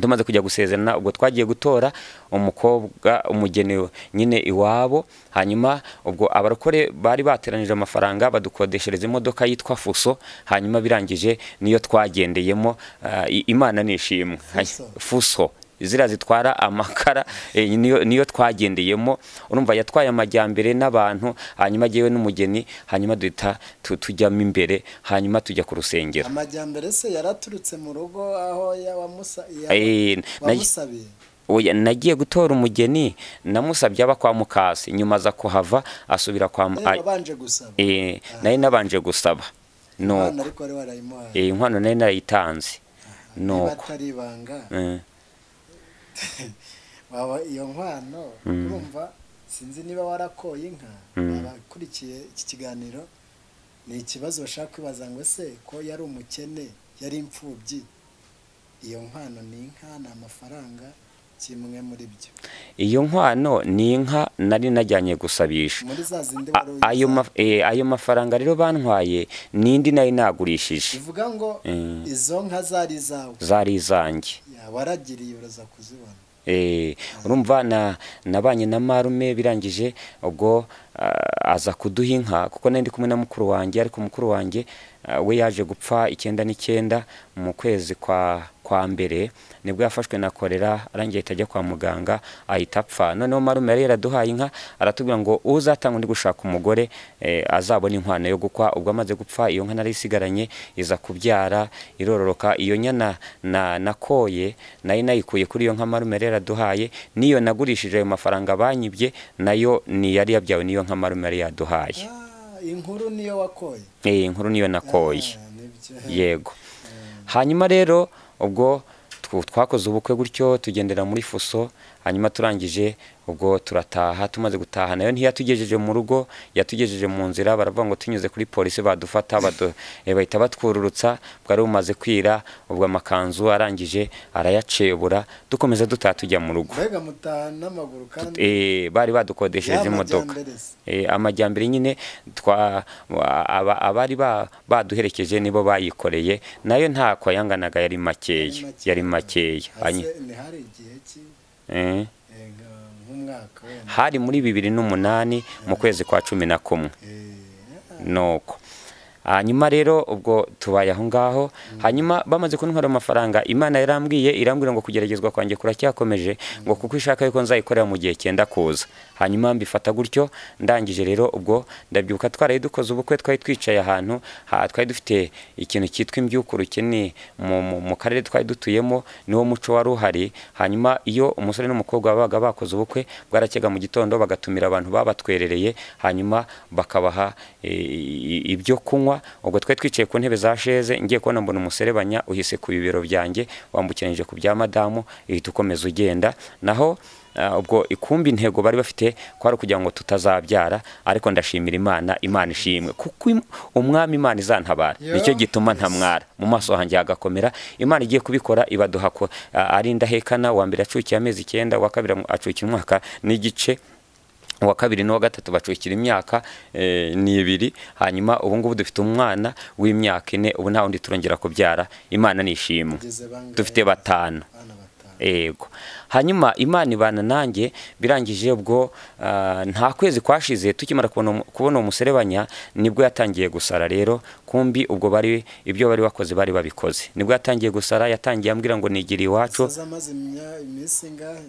Tumaze kujya gusezerana, ubwo twagiye gutora umukobwa umugeni nyine iwabo. Hanyuma ubwo abarokore bari bateranije amafaranga badukodeshereza imodoka yitwa Fuso, hanyuma birangije niyo twagendeyemo. Imana nishimwe. Fuso zira zitwara amakara, niyo twagendeyemo. Urumva yatwaye amajyambere n'abantu, hanyuma agiyewe n'umugeni, hanyuma duhita tujyamo imbere, hanyuma tujya ku rusengero. Amajyambere se yaraturutse mu rugo aho wamusabiye? Oya, nagiye gutora umugeni namusabye aba kwa mukase, nyuma aza kuhava asubira kwa wabanje gusaba. Nari nabanje gusaba. No, inkwano nari narayitanze. No, waba iyo nkwano urumva sinzi niba warakoye inka. Abakurikiye iki kiganiro ni ikibazo bashaka kwibaza ngo se ko yari umukene, yari imfubyi, iyo nkwano ni inka, ni amafaranga, kimwe muri byo? Iyo nkwano ni inka nari najyanye gusabisha. Ayo mafaranga rero bantwaye nindi nari nagurishije. Bivuga ngo izo nka zari zawe? Zari izanjye. Waragiriye uraza kuzibona. Urumva nabanye na marume, birangije ubwo aza kuduha inka, kuko nari ndi kumwe na mukuru wanjye, ariko mukuru wanjye we yaje gupfa 99 mu kwezi kwa mbere, nibwo yafashwe na kolera, arangiye ahita ajya kwa muganga ahita apfa. Noneho marume yari yaraduhaye inka, aratubwira ngo uzatanga undi gushaka umugore azabona inkwano yo gukwa. Ubwo amaze gupfa iyo nka nari isigaranye iza kubyara irororoka. Iyo nyana nakoye nayo nayikuye kuri iyo nka marume yari yaraduhaye, niyo nagurishije ayo mafaranga banyibye nayo ni yari yabyawe niyo nka marume yari yaduhaye. Inkuru niyo wakoye? Inkuru niyo nakoye. Yego. Hanyuma rero ubwo twakoze ubukwe gutyo, tugendera muri Fuso, hanyuma turangije ubwo turataha. Tumaze gutaha nayo ntiyatugejeje mu rugo, yatugejeje mu nzira, baravuga ngo tunyuze kuri polisi badufata, bahita batwururutsa. Bwari bumaze kwira, ubwo amakanzu arangije arayacebura, dukomeza dutaha tujya mu rugo. Mbega mutaha n'amaguru kandi? Bari badukodesheje imodoka. Amajyambere nyine abari baduherekeje nibo bayikoreye, nayo ntako yanganaga, yari makeya, yari makeya. Hari igihe ki? Hari muri 2008 mu kwezi kwa 11. Nuko hanyuma rero ubwo tubaye aho ngaho, hanyuma bamaze kuntwara amafaranga, Imana yarambwiye irambwira ngo kugeragezwa kwanjye kuracyakomeje, ngo kuko ishaka yuko nzayikorera mu gihe cyenda kuza. Hanyuma mbifata gutyo. Ndangije rero ubwo ndabyuka, twaraye dukoze ubukwe, twari twicaye ahantu twari dufite ikintu cyitwa imbyukuruke ni mu karere twari dutuyemo, niwo muco wari uhari. Hanyuma iyo umusore n'umukobwa babaga bakoze ubukwe, bwarakega mu gitondo bagatumira abantu babatwerereye, hanyuma bakabaha ibyo kunywa. Ubwo twari twicaye ku ntebe za sheze, ngiye kubona mbona umuserebanya uhise ku bibero byanjye wambukiranyije ku bya madamu, ihita ukomeza ugenda. Naho ubwo ikumbi intego bari bafite kwari kugira ngo tutazabyara, ariko ndashimira Imana, Imana ishimwe kuko umwami Imana izantabara, nicyo gituma ntamwara, mu maso hanjye hagakomera. Imana igiye kubikora ibaduha ko ari indahekana. Wa mbere acukiye amezi 9, wa kabiri acukiye umwaka n'igice, uwa kabiri n'uwa gatatu bacukira imyaka ni 2. Hanyuma ubu ngubu dufite umwana w'imyaka 4, ubu nta wundi turongera kubyara. Imana nishimwe, dufite 5. Ego. Hanyuma Imana ibana nanjye, birangije ubwo nta kwezi kwashize tukimara kubona umuserebanya, nibwo yatangiye gusara. Rero kumbi ubwo bari ibyo bari bakoze bari babikoze, nibwo yatangiye gusara. Yatangiye ambwira ngo nigire iwacu,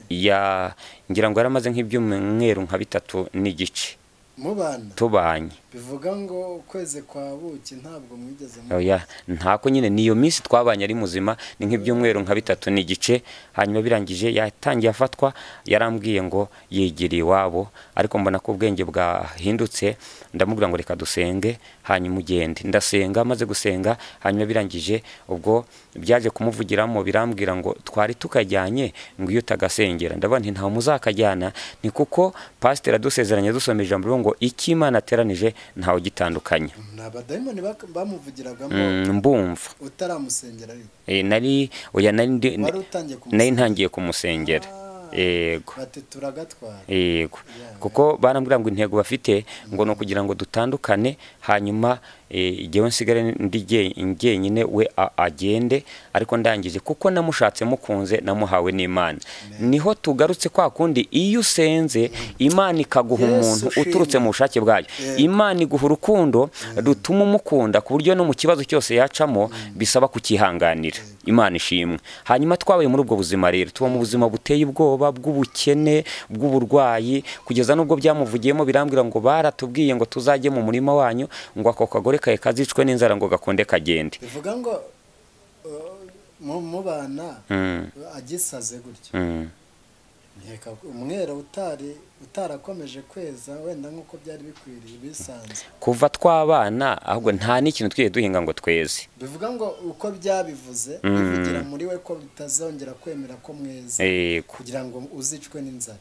ya ngira ngo yaramaze nk'ibyumweru nka 3 n'igice mubana tubanye. Bivuga ngo ukwezi kwa buki ntabwo mwigeze mu? Oya, ntako nyine niyo minsi twabanye ari muzima, ni nk'ibyumweru nka 3 n'igice. Hanyuma birangije yatangiye afatwa, yarambwiye ngo yigiriye iwabo, ariko mbona ko ubwenge bwahindutse, ndamubwira ngo reka dusenge hanyuma ugende. Ndasenga, maze gusenga, hanyuma birangije ubwo byaje kumuvugiramo, birambwira ngo twari tukajyanye ngo iyo utagasengera. Ndabona nti ntawe muzakajyana, ni kuko pastor adusezeranye dusoma ijambo ngo iki Imana ateranije ntawe gitandukanye. Abadayimoni bamuvugiragamo mbumva utaramusengera ariko? Nari oya, nari ntangiye kumusengera. Yego. Bati turagatwara. Yego, kuko barambwira ngo intego bafite ngo ni ukugira ngo dutandukane, hanyuma jyewe nsigare ndi jyenyine, we agende. Ariko ndangije, kuko namushatse mukunze, namuhawe n'Imana. Niho tugarutse kwa kundi, iyo usenze Imana ikaguha Yesu umuntu ushimwe. uturutse mu bushake bwayo, Imana iguha urukundo rutuma umukunda, ku buryo no mu kibazo cyose yacamo bisaba kukihanganira. Imana ishimwe. Hanyuma twabaye muri ubwo buzima rero, tuba mu buzima buteye ubwoba bw'ubukene, bw'uburwayi, kugeza n'ubwo byamuvugiyemo birambwira ngo baratubwiye ngo tuzajye mu murima wanyu, ngo ako kagore kawe kazicwe n'inzara, ngo gakunde kagende. Bivuga ngo mubana agisaze gutya, nkeka umwera utari utarakomeje kweza wenda nk'uko byari bikwiriye bisanzwe. Kuva twabana ahubwo nta n'ikintu twigeze duhinga ngo tweze. Bivuga ngo uko byabivuze, bivugira muri we ko bitazongera kwemera ko mweza, kugira ngo uzicwe n'inzara.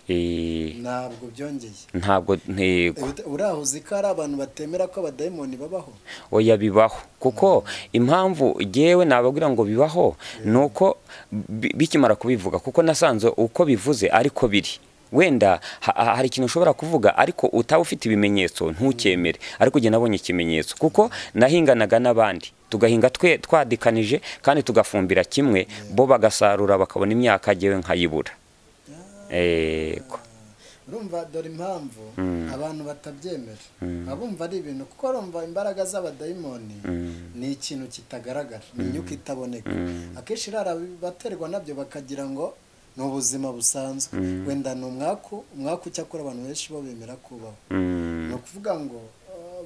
Ntabwo byongeye. Ntabwo ntego. Uraho uzi ko hari abantu batemera ko abadayimoni babaho? Oya, bibaho, kuko impamvu jyewe nababwira ngo bibaho ni uko bikimara kubivuga, kuko nasanze uko bivuze ariko biri. Wenda hari ikintu ushobora kuvuga ariko utaba ufite ibimenyetso ntukemere, ariko ujye nabonye ikimenyetso, kuko nahinganaga n'abandi, tugahinga twe twadikanije kandi tugafumbira kimwe, bo bagasarura bakabona imyaka, jyewe nkayibura. Yego. Urumva dore impamvu abantu batabyemera, abumva ari ibintu, kuko urumva imbaraga z'abadayimoni ni ikintu kitagaragara, ni imyuka itaboneka. Akenshi rero abaterwa nabyo bakagira ngo ni ubuzima busanzwe, wenda ni umwaku. Umwaku cyakora abantu benshi bo bemera kubaho, ni ukuvuga ngo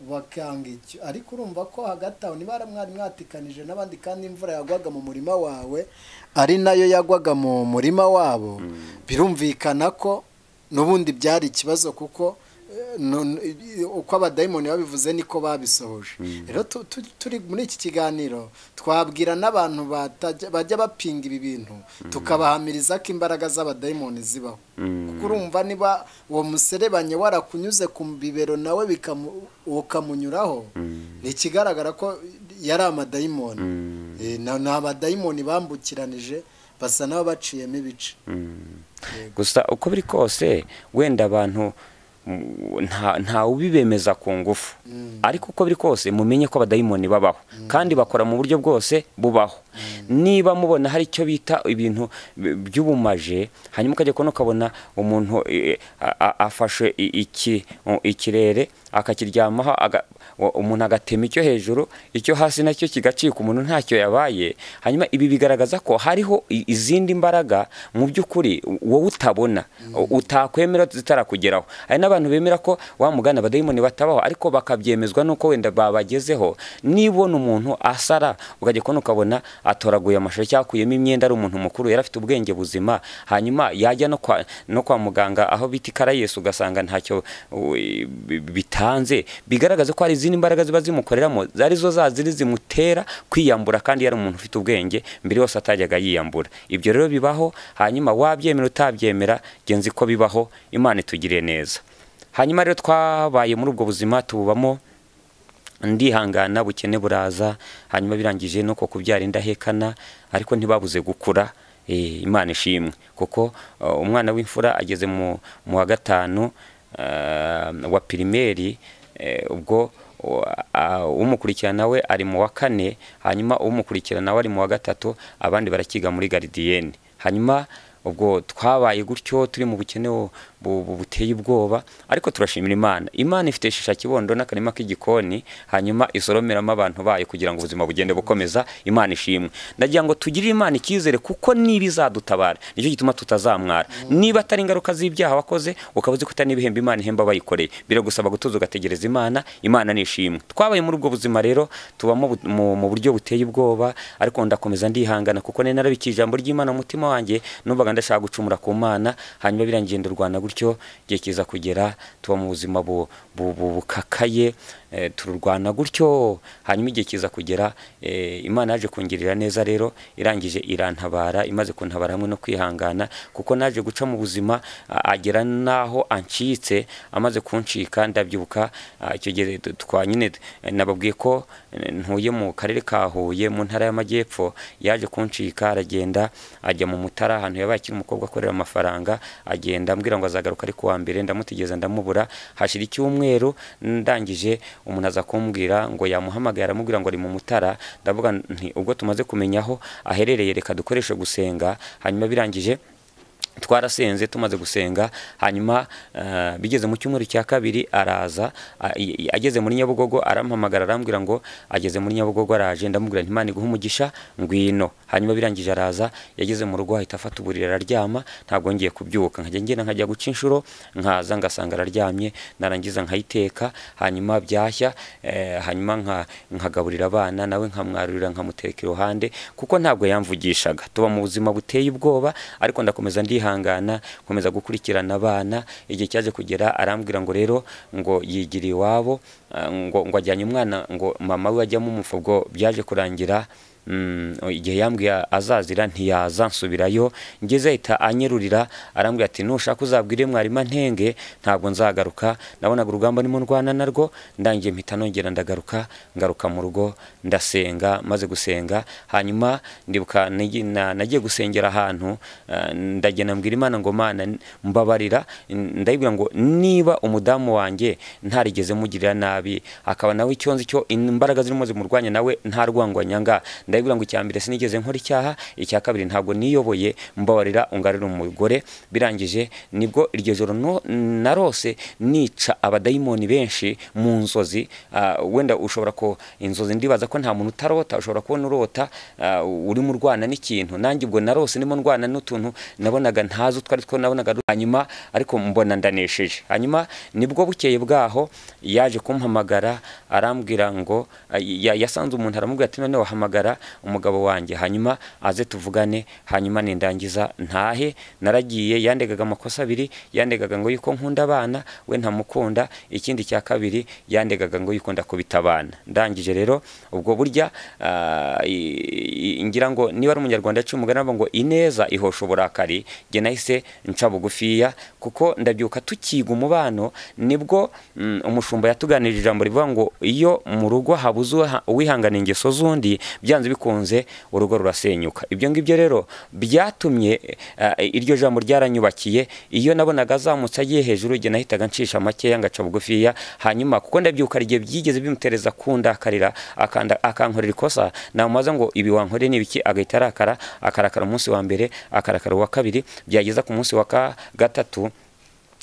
bakanga icyo. Ariko urumva ko hagati aho niba mwari mwatikanije n'abandi, kandi imvura yagwaga mu murima wawe ari nayo yagwaga mu murima wabo, birumvikana ko n'ubundi byari ikibazo, kuko uko abadayimoni babivuze niko babisohoje. Rero turi muri iki kiganiro, twabwira n'abantu bajya bapinga ibi bintu, tukabahamiriza ko imbaraga z'abadayimoni zibaho, kuko urumva niba uwo muserebanya warakunyuze ku bibero nawe ukamunyuraho, ni ikigaragara ko yari amadayimoni. Ni abadayimoni bambukiranije, basa n'abaciyemo ibice. Gusa uko biri kose, wenda abantu nta ubibemeza ku ngufu, ariko uko biri kose mumenye ko abadayimoni babaho, kandi bakora mu buryo bwose bubaho. Niba mubona hari icyo bita ibintu by'ubumaje, hanyuma ukajya kubona ukabona umuntu afashe ikirere akakiryamaho, umuntu agatema icyo hejuru, icyo hasi nacyo kigacika, umuntu ntacyo yabaye. Hanyuma ibi bigaragaza ko hariho izindi mbaraga mu by'ukuri wowe utabona, utakwemera zitarakugeraho. Hari n'abantu bemera ko wa mugana abadayimoni batabaho, ariko bakabyemezwa nuko wenda babagezeho. Nibona umuntu asara, ukajya kubona ukabona atoraguye amashusho cyangwa akuyemo imyenda, ari umuntu mukuru yari afite ubwenge buzima, hanyuma yajya no kwa muganga aho bita Karayesi, ugasanga ntacyo bitanze, bigaragaza ko hari izindi mbaraga ziba zimukoreramo, arizo zaziri zimutera kwiyambura, kandi yari umuntu ufite ubwenge mbere yose atajyaga yiyambura. Ibyo rero bibaho, hanyuma wabyemera utabyemera, genzi ko bibaho. Imana itugiriye neza. Hanyuma rero twabaye muri ubwo buzima, tububamo, ndihangana, bukene buraza, hanyuma birangije nuko kubyara indahekana, ariko ntibabuze gukura. Imana ishimwe, kuko umwana w'imfura ageze mu wa 5 wa pirimeri, ubwo umukurikirana we ari mu wa 4, hanyuma umukurikirana we ari mu wa 3, abandi barakiga muri garidiyene. Hanyuma ubwo twabaye gutyo turi mu bukene buteye ubwoba, ariko turashimira Imana. Imana ifite shisha kibondo n'akarima k'igikoni, hanyuma isoromeramo abantu bayo kugira ngo ubuzima bugende bukomeza. Imana ishimwe. Ndagira ngo tugirire Imana icyizere, kuko niba izadutabara nicyo gituma tutazamwara. Niba atari ingaruka z'ibyaha wakoze, ukaba uzi ko utari n'ibihembo Imana ihemba bayikoreye, biragusaba gutuza ugategereza Imana. Imana ni ishimwe. Twabaye muri ubwo buzima rero, tubamo mu buryo buteye ubwoba, ariko ndakomeza ndihangana, kuko nari narabikiye ijambo ry'Imana mu mutima wanjye, numvaga ndashaka gucumura ku Mana. Hanyuma birangiye ndarwana gutyo, igihe kiza kugera tuba mu buzima bukakaye, tururwana gutyo. Hanyuma igihe kiza kugera, Imana yaje kungirira neza rero, irangije irantabara. Imaze kuntabara hamwe no kwihangana, kuko naje guca mu buzima agera naho ancitse. Amaze kuncika ndabyibuka, icyo gihe twanyine nababwiye ko ntuye mu karere ka Huye mu ntara y'Amajyepfo, yaje kuncika aragenda ajya mu Mutara, ahantu yabaye akiri umukobwa akorera amafaranga, agenda ambwira ngo azagaruka ari kuwa mbere, ndamutegeza ndamubura. Hashira icyumweru, ndangije umuntu aza kumbwira ngo yamuhamagaye aramubwira ngo ari mu Mutara. Ndavuga nti ubwo tumaze kumenya aho aherereye reka dukoreshe gusenga. Hanyuma birangije twarasenze, tumaze gusenga hanyuma bigeze mu cyumweru cya kabiri araza, ageze muri Nyabugogo arampamagara arambwira ngo ageze muri Nyabugogo araje. Ndamubwira nti Imana iguhe umugisha ngwino. Hanyuma birangije araza, yageze mu rugo ahita afata uburiri araryama, ntabwo ngiye kubyuka, nkajya ngenda nkajya guca inshuro, nkaza ngasanga araryamye, narangiza nkayiteka, hanyuma byashya, hanyuma nkagaburira abana, nawe nkamwarurira nkamutereka iruhande, kuko ntabwo yamvugishaga. Tuba mu buzima buteye ubwoba, ariko ndakomeza ndihangana, nkomeza gukurikirana abana. Igihe cyaje kugera arambwira ngo rero ngo yigiriye iwabo, ngo ajyanye umwana ngo mama we ajyamo umufugo. Byaje kurangira igihe yambwiye azazira ntiyaza, nsubirayo ngeze ahita anyerurira arambwira ati nushaka uzabwire mwarima ntenge ntabwo nzagaruka. Nabonaga urugamba ndimo ndwana narwo, ndangiye mpita nongera ndagaruka, ngaruka mu rugo ndasenga. Maze gusenga hanyuma ndibuka nagiye gusengera ahantu, ndagenda mbwira Imana ngo Mana mbabarira, ndayibwira ngo niba umudamu wanjye ntarigeze mugirira nabi, akaba nawe icyo nzi cyo imbaraga zirimo zimurwanya nawe nta rwangwa nyanga, ndayibwira ngo icya mbere sinigeze nkora icyaha, icya kabiri ntabwo niyoboye, mbabarira ungarira umugore. Birangije nibwo iryo joro narose nica abadayimoni benshi mu nzozi. Wenda ushobora ko inzozi ndibaza ko nta muntu utarota, ushobora kubona urota uri mu rwana n'ikintu. Nanjye ubwo narose ndimo ndwana n'utuntu nabonaga ntazi utwari two nabonaga, hanyuma ariko mbona ndanesheje. Hanyuma nibwo bukeye bwaho yaje kumpamagara arambwira ngo yasanze umuntu aramubwira ati none wahamagara umugabo wanjye hanyuma aze tuvugane, hanyuma nindangiza ntahe. Naragiye, yandegaga amakosa abiri, yandegaga ngo yuko nkunda abana we ntamukunda, ikindi cya kabiri yandegaga ngo yuko ndakubita abana. Ndangije rero ubwo burya ngira ngo niba ari umunyarwanda yaciye umugani ngo ineza ihosha uburakari, jye nahise nca bugufiya, kuko ndabyuka tukiga umubano nibwo umushumba yatuganirije ijambo rivuga ngo iyo mu rugo habuze uwihangana ingeso z'undi byanze bikunze urugo rurasenyuka. Ibyo ngibyo rero byatumye iryo jambo ryaranyubakiye. Iyo nabonaga azamutse agiye hejuru jye nahitaga ncisha makeya ngaca bugufiya, hanyuma kuko ndabyuka igihe byigeze bimutereza kundakarira akankorera ikosa, namubaza ngo ibi wankoreye ni ibiki, agahita arakara, akarakara umunsi wa mbere, akarakara uwa kabiri, byageza ku munsi wa gatatu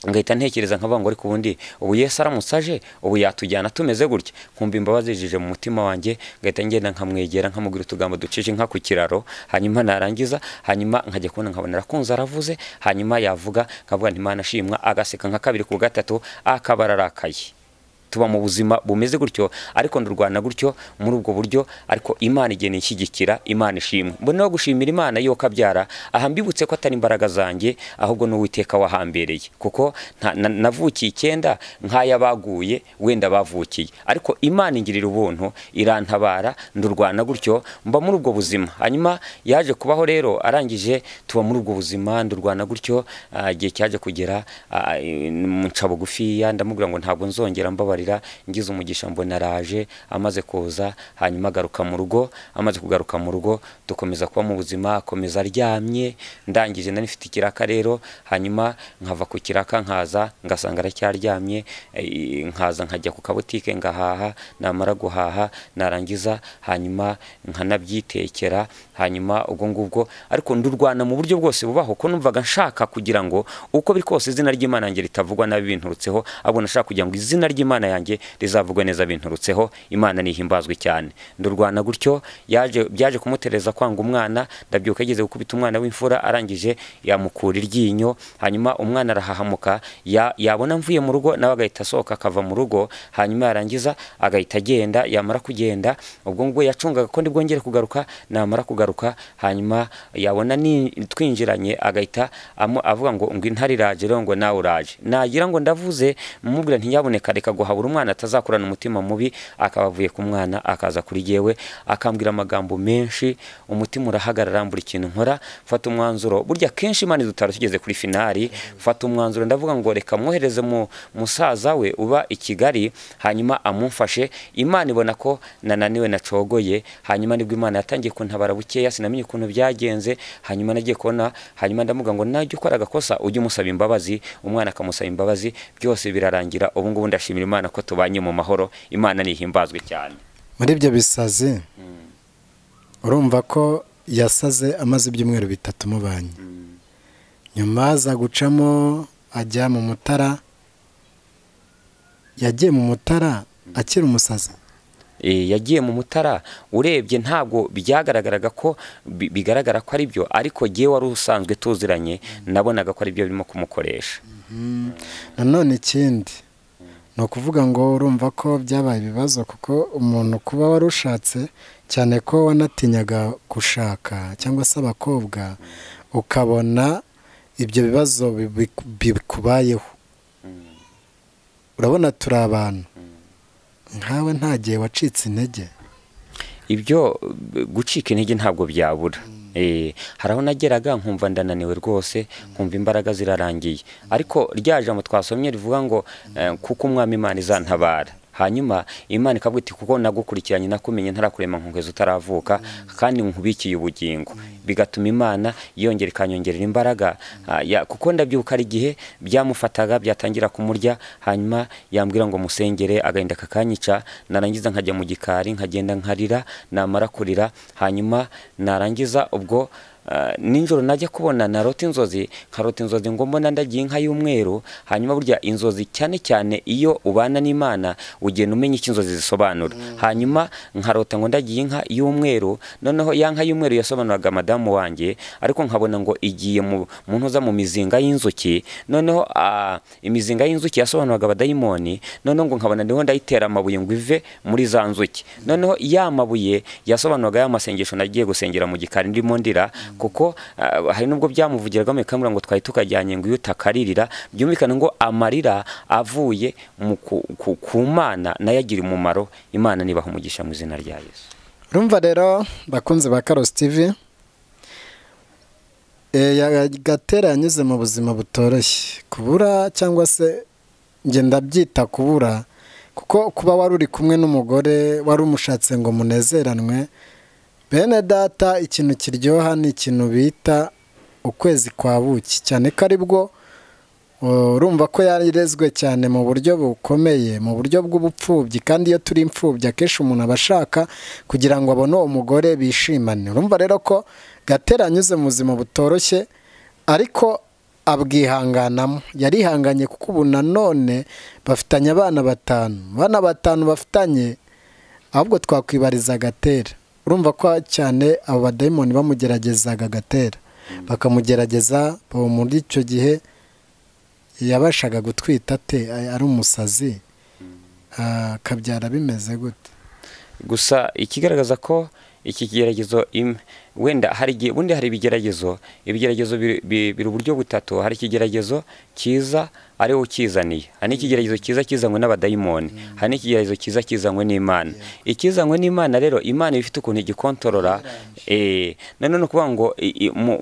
ngahita ntekereza nkavuga ngo ariko ubundi ubu Yesu aramutse aje ubu yatujyana tumeze gutya, nkumva imbabazi zije mu mutima wanjye, ngahita ngenda nkamwegera nkamubwira utugambo ducije nka ku kiraro, hanyuma narangiza hanyuma nkajya kubona nkabona arakunze aravuze, hanyuma yavuga nkavuga nti Imana shimwa, agaseka nka kabiri ku gatatu akaba ararakaye. Tuba mu buzima bumeze gutyo, ariko ndurwana gutyo muri ubwo buryo, ariko Imana igena inshyigikira, Imana ishimwe. Mbona no gushimira Imana yo kabyara aha mbibutse ko atari imbaraga zanjye ahubwo n'Uwiteka wahambereye, kuko navukiye icyenda nk'aya baguye wenda bavukiye, ariko Imana ingirira ubuntu irantabara, ndurwana gutyo mba muri ubwo buzima. Hanyuma yaje kubaho rero arangije tuba muri ubwo buzima ndurwana gutyo, igihe cyaje kugera nca bugufiya ndamubwira ngo ntabwo nzongera mbabarira, ngize umugisha mbona araje, amaze kuza hanyuma agaruka mu rugo. Amaze kugaruka mu rugo dukomeza kuba mu buzima, akomeza aryamye. Ndangije nari mfite ikiraka rero, hanyuma nkava ku kiraka nkaza ngasanga aracyaryamye, nkaza nkajya ku kabutike ngahaha, namara guhaha narangiza hanyuma nkanabyitekera, hanyuma ubwo ngubwo ariko ndurwana mu buryo bwose bubaho, ko numvaga nshaka kugira ngo uko biri kose izina ry'Imana yanjye ritavugwa nabi binturutseho, ahubwo nashaka kugira ngo izina ry'Imana yanjye rizavugwe neza binturutseho, Imana nihimbazwe cyane. Ndurwana gutyo, byaje kumutereza kwanga umwana. Ndabyuka yageze gukubita umwana w'imfura, arangije yamukura iryinyo, hanyuma umwana arahahamuka, yabona mvuye mu rugo nawe agahita asohoka akava mu rugo, hanyuma yarangiza agahita agenda. Yamara kugenda ubwo ngubwo yacungaga ko ndibwongere kugaruka, namara kugaruka hanyuma yabona twinjiranye agahita avuga ngo ngo intare iraje rero ngo nawe uraje, nagira ngo ndavuze mumubwira ntiyaboneka reka guhabura nkabura umwana atazakurana umutima mubi, akaba avuye ku mwana akaza kuri jyewe akambwira amagambo menshi, umutima urahagarara, mbura ikintu nkora. Mfata umwanzuro, burya kenshi Imana idutara tugeze kuri finali. Mfata umwanzuro ndavuga ngo reka mwohereze mu musaza we uba i Kigali, hanyuma amumfashe. Imana ibona ko nananiwe nacogoye, hanyuma nibwo Imana yatangiye kuntabara bukeya, sinamenye ukuntu byagenze. Hanyuma nagiye kubona, hanyuma ndamuga ngo najya ukora agakosa ujye umusaba imbabazi, umwana akamusaba imbabazi, byose birarangira. Ubu ngubu ndashimira Imana ko tubanye mu mahoro, Imana nihimbazwe cyane. Muri ibyo bisazi urumva ko yasaze amaze ibyumweru 3 mubanye, nyuma aza gucamo ajya mu Mutara. Yagiye mu Mutara akiri umusazi. Yagiye mu Mutara, urebye ntabwo byagaragaraga ko bigaragara ko ari byo, ariko giye wari usanzwe tuziranye nabonaga ko ari byo birimo kumukoresha. Nanone ikindi ni ukuvuga ngo urumva ko byabaye ibibazo, kuko umuntu kuba wari ushatse cyane ko wanatinyaga gushaka cyangwa se abakobwa, ukabona ibyo bibazo bikubayeho. Urabona turi abantu nkawe nta gihe wacitse intege. Ibyo gucika intege ntabwo byabura. Hari aho nageraga nkumva ndananiwe rwose, nkumva imbaraga zirarangiye, ariko rya jambo twasomye rivuga ngo kuko umwami Imana izantabara, hanyuma Imana ikavuga iti kuko nagukurikiranye nakumenye ntarakurema nkunkeza utaravuka, kandi nkubikiye ubugingo. Bigatuma Imana yongera ikanyongerera imbaraga, kuko ndabyibuka ari igihe byamufataga byatangira kumurya, hanyuma yambwira ngo musengere, agahinda kakanyica, narangiza nkajya mu gikari nkagenda nkarira, namara kurira hanyuma narangiza ubwo ninjoro najya kubona narota inzozi, nkarota inzozi ngo mbona ndagiye inka y'umweru. Hanyuma burya inzozi cyane cyane iyo ubana n'Imana ugenda umenya icyo inzozi zisobanura. Hanyuma nkarota ngo ndagiye inka y'umweru, noneho ya nka y'umweru yasobanuraga madamu wanjye, ariko nkabona ngo igiye mu ntuza mu mizinga y'inzuki, noneho imizinga y'inzuki yasobanuraga abadayimoni, noneho ngo nkabona ndiho ndayitera amabuye ngo ive muri za nzuki, noneho ya mabuye yasobanuraga ya masengesho nagiye gusengera mu gikari ndimo ndira, kuko hari nubwo byamuvugiraga mu kamera ngo twari tukajyanye ngo iyo utakaririra, byumvikana ngo amarira avuye ku Mana nayagira umumaro. Imana nibaha umugisha mu izina rya Yesu. Urumva rero bakunze ba Karosi TV, Gatera yanyuze mu buzima butoroshye, kubura cyangwa se nge ndabyita kubura, kuko kuba wari uri kumwe n'umugore wari umushatse ngo munezeranwe. Bene data, ikintu kiryoha ni ikintu bita ukwezi kwa buki, cyane ko aribwo urumva ko yarezwe cyane mu buryo bukomeye, mu buryo bw'ubupfubyi, kandi iyo turi imfubyi akenshi umuntu aba ashaka kugira ngo abone uwo mugore bishimane. Urumva rero ko Gatera anyuze mu buzima butoroshye, ariko abwihanganamo, yarihanganye, kuko ubu nanone bafitanye abana 5, abana 5 bafitanye, ahubwo twakwibariza Gatera. Urumva ko cyane abo badayimoni bamugeragezaga Gatera, bakamugerageza muri icyo gihe yabashaga gutwita ate ari umusazi, akabyara bimeze gute? Gusa ikigaragaza ko iki kigeragezo wenda hari igihe bundi hari ibigeragezo, ibigeragezo biri uburyo butatu. Hari ikigeragezo kiza ari ukizaniye, hari n'ikigeragezo kiza kizanywe n'abadayimoni, hari n'ikigeragezo kiza kizanywe n'Imana. Ikizanywe n'Imana rero, Imana ifite ukuntu igikontorora. Nanone kuvuga ngo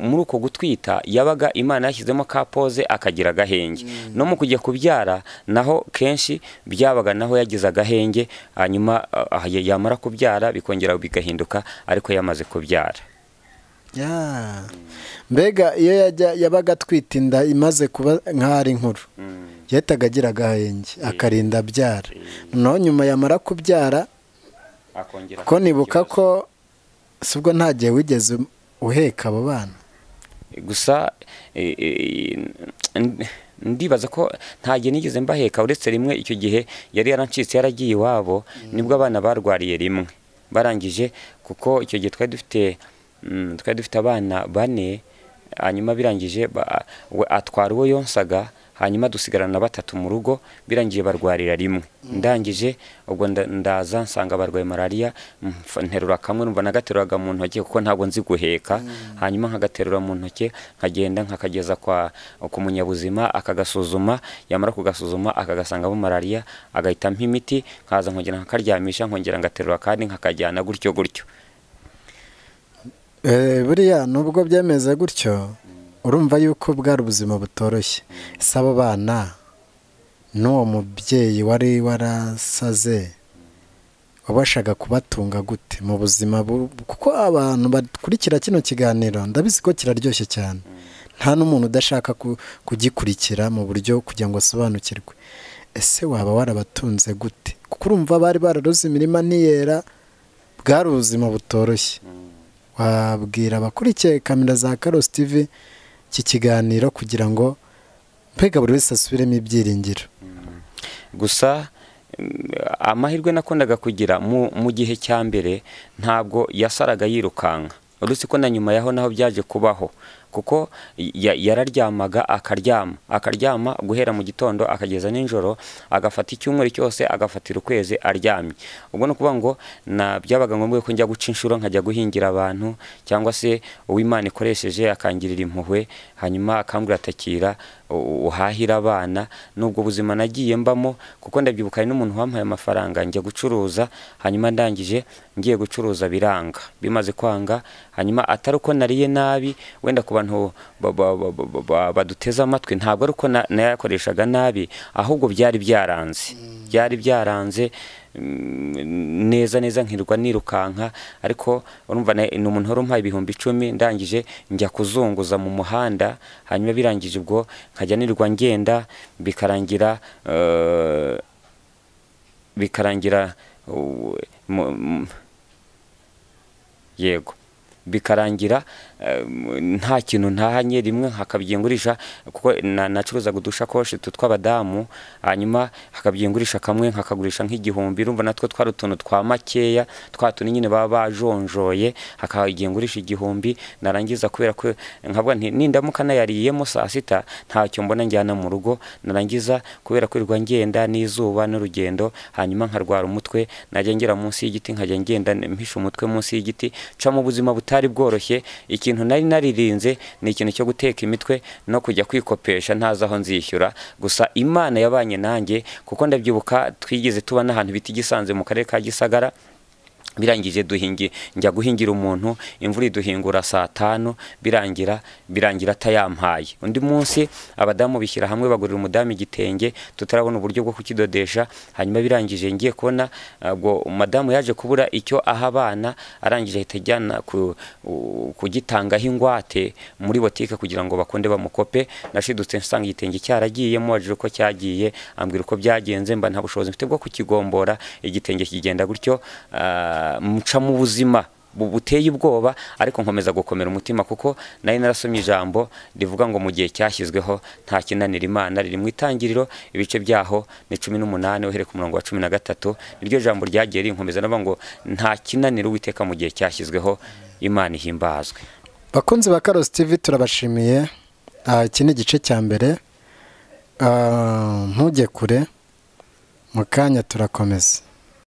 muri uko gutwita yabaga Imana yashyizemo ka pause akagira agahenge, no mu kujya kubyara naho kenshi byabaga naho yagize agahenge, hanyuma yamara kubyara bikongera bigahinduka, ariko yamaze kubyara. Mbega iyo yabaga atwita inda imaze kuba nk'ari inkuru, yahitaga agira agahenge akarinda abyara, noneho nyuma yamara kubyara, ko nibuka ko sibwo nta gihe wigeze uheka abo bana. Gusa ndibaza ko nta gihe nigeze mbaheka, uretse rimwe icyo gihe yari yarancitse yaragiye iwabo, nibwo abana barwariye rimwe barangije, kuko icyo gihe twari dufite abana 4, hanyuma birangije atwara uwo yonsaga, Hanyuma dusigarana batatu mu rugo, birangiye barwarira rimwe. Ndangije ubwo ndaza nsanga barwaye malaria, nterura kamwe, numva nagateruraga mu ntoki kuko ntabwo nzi guheka. Hanyuma nkagaterura mu ntoki nkagenda nkakageza kwa ku munyabuzima, akagasuzuma, yamara kugasuzuma akagasangamo malaria, agahita ampa imiti, nkaza nkongera nkakaryamisha, nkongera ngaterura kandi nkakajyana gutyo gutyo. Buriya nubwo byemeze gutyo, urumva yuko bwari ubuzima butoroshye. Ese abo bana n'uwo mubyeyi wari warasaze wabashaga kubatunga gute mu buzima? Kuko abantu bakurikira kino kiganiro ndabizi ko kiraryoshye cyane, nta n'umuntu udashaka kugikurikira mu buryo kugira ngo asobanukirwe. Ese waba warabatunze gute? Kuko urumva bari bararoze imirima ntiyera, bwari ubuzima butoroshye. Wabwira abakurikiye kamera za Karosi TV iki kiganiro kugira ngo mbega buri wese asubiremo ibyiringiro. Gusa amahirwe nakundaga kugira mu gihe cya mbere, ntabwo yasaraga yirukanka, uretse ko na nyuma yaho naho byaje kubaho, kuko yararyamaga akaryama akaryama guhera mu gitondo akageza nijoro, agafata icyumweru cyose, agafatira ukwezi aryamye. Ubwo no kuvuga ngo na byabaga ngombwa ko njya guca inshuro, nkajya guhingira abantu, cyangwa se uw'Imana ikoresheje akangirira impuhwe, hanyuma akambwira atakira uhahira abana. Nubwo buzima nagiye mbamo, kuko ndabyibuka hari n'umuntu wampaye amafaranga njya gucuruza, hanyuma ndangije ngiye gucuruza biranga, bimaze kwanga, hanyuma atari uko nariye nabi, wenda ku bantu baduteze amatwi, ntabwo ari uko nayakoreshaga nabi, ahubwo byari byaranze, byari byaranze neza neza, nkirwa nirukanka. Ariko urumva ni umuntu wari umpaye 10,000, ndangije njya kuzunguza mu muhanda, hanyuma birangije ubwo nkajya nirwa ngenda, bikarangira yego bikarangira nta kintu ntahanye. Rimwe nkakabyengurisha, kuko nacuruzaga udushakoshi tw'abadamu, hanyuma hakabyengurisha kamwe nkakagurisha nk'igihumbi. Urumva natwo twari utuntu twa makeya, twa tuntu nyine baba bajonjoye, hakagengurisha 1000. Narangiza kubera ko nkavuga nti nindamuka nayariyemo saa sita ntacyo mbona njyana mu rugo, narangiza kubera kwirirwa ngenda n'izuba n'urugendo, hanyuma nkarwara umutwe, najya ngera munsi y'igiti nkajya ngenda mpisha umutwe munsi y'igiti. Ca mu buzima butari bworoshye. Ikintu nari naririnze ni ikintu cyo guteka imitwe no kujya kwikopesha ntazi aho nzishyura. Gusa Imana yabanye nanjye, kuko ndabyibuka twigeze tuba n'ahantu bita Gisanze mu karere ka Gisagara, birangije duhingi njya guhingira umuntu, imvura iduhingura saa 5, birangira atayampaye. Undi munsi abadamu bishyira hamwe bagurira umudamu igitenge, tutarabona uburyo bwo kukidodesha. Hanyuma birangije ngiye kubona ubwo madamu yaje kubura icyo aha abana, arangije ahita ajyana kugitangaho ingwate muri botike kugira ngo bakunde bamukope. Nashidutse nsanga igitenge cyaragiye, mubajije uko cyagiye ambwira uko byagenze, mba nta bushobozi mfite bwo kukigombora, igitenge kigenda gutyo. Muca mu buzima buteye ubwoba, ariko nkomeza gukomera umutima, kuko nari narasomye ijambo rivuga ngo mu gihe cyashyizweho nta kinanira Imana, riri mu Itangiriro ibice byaho ni 18 uhereye ku murongo wa 13. Niryo jambo ryagiye rinkomeza navuga ngo nta kinanira Uwiteka mu gihe cyashyizweho, Imana ihimbazwe. Bakunzi ba Karosi TV turabashimiye. Iki ni igice cya mbere, ntujye kure, mu kanya turakomeza.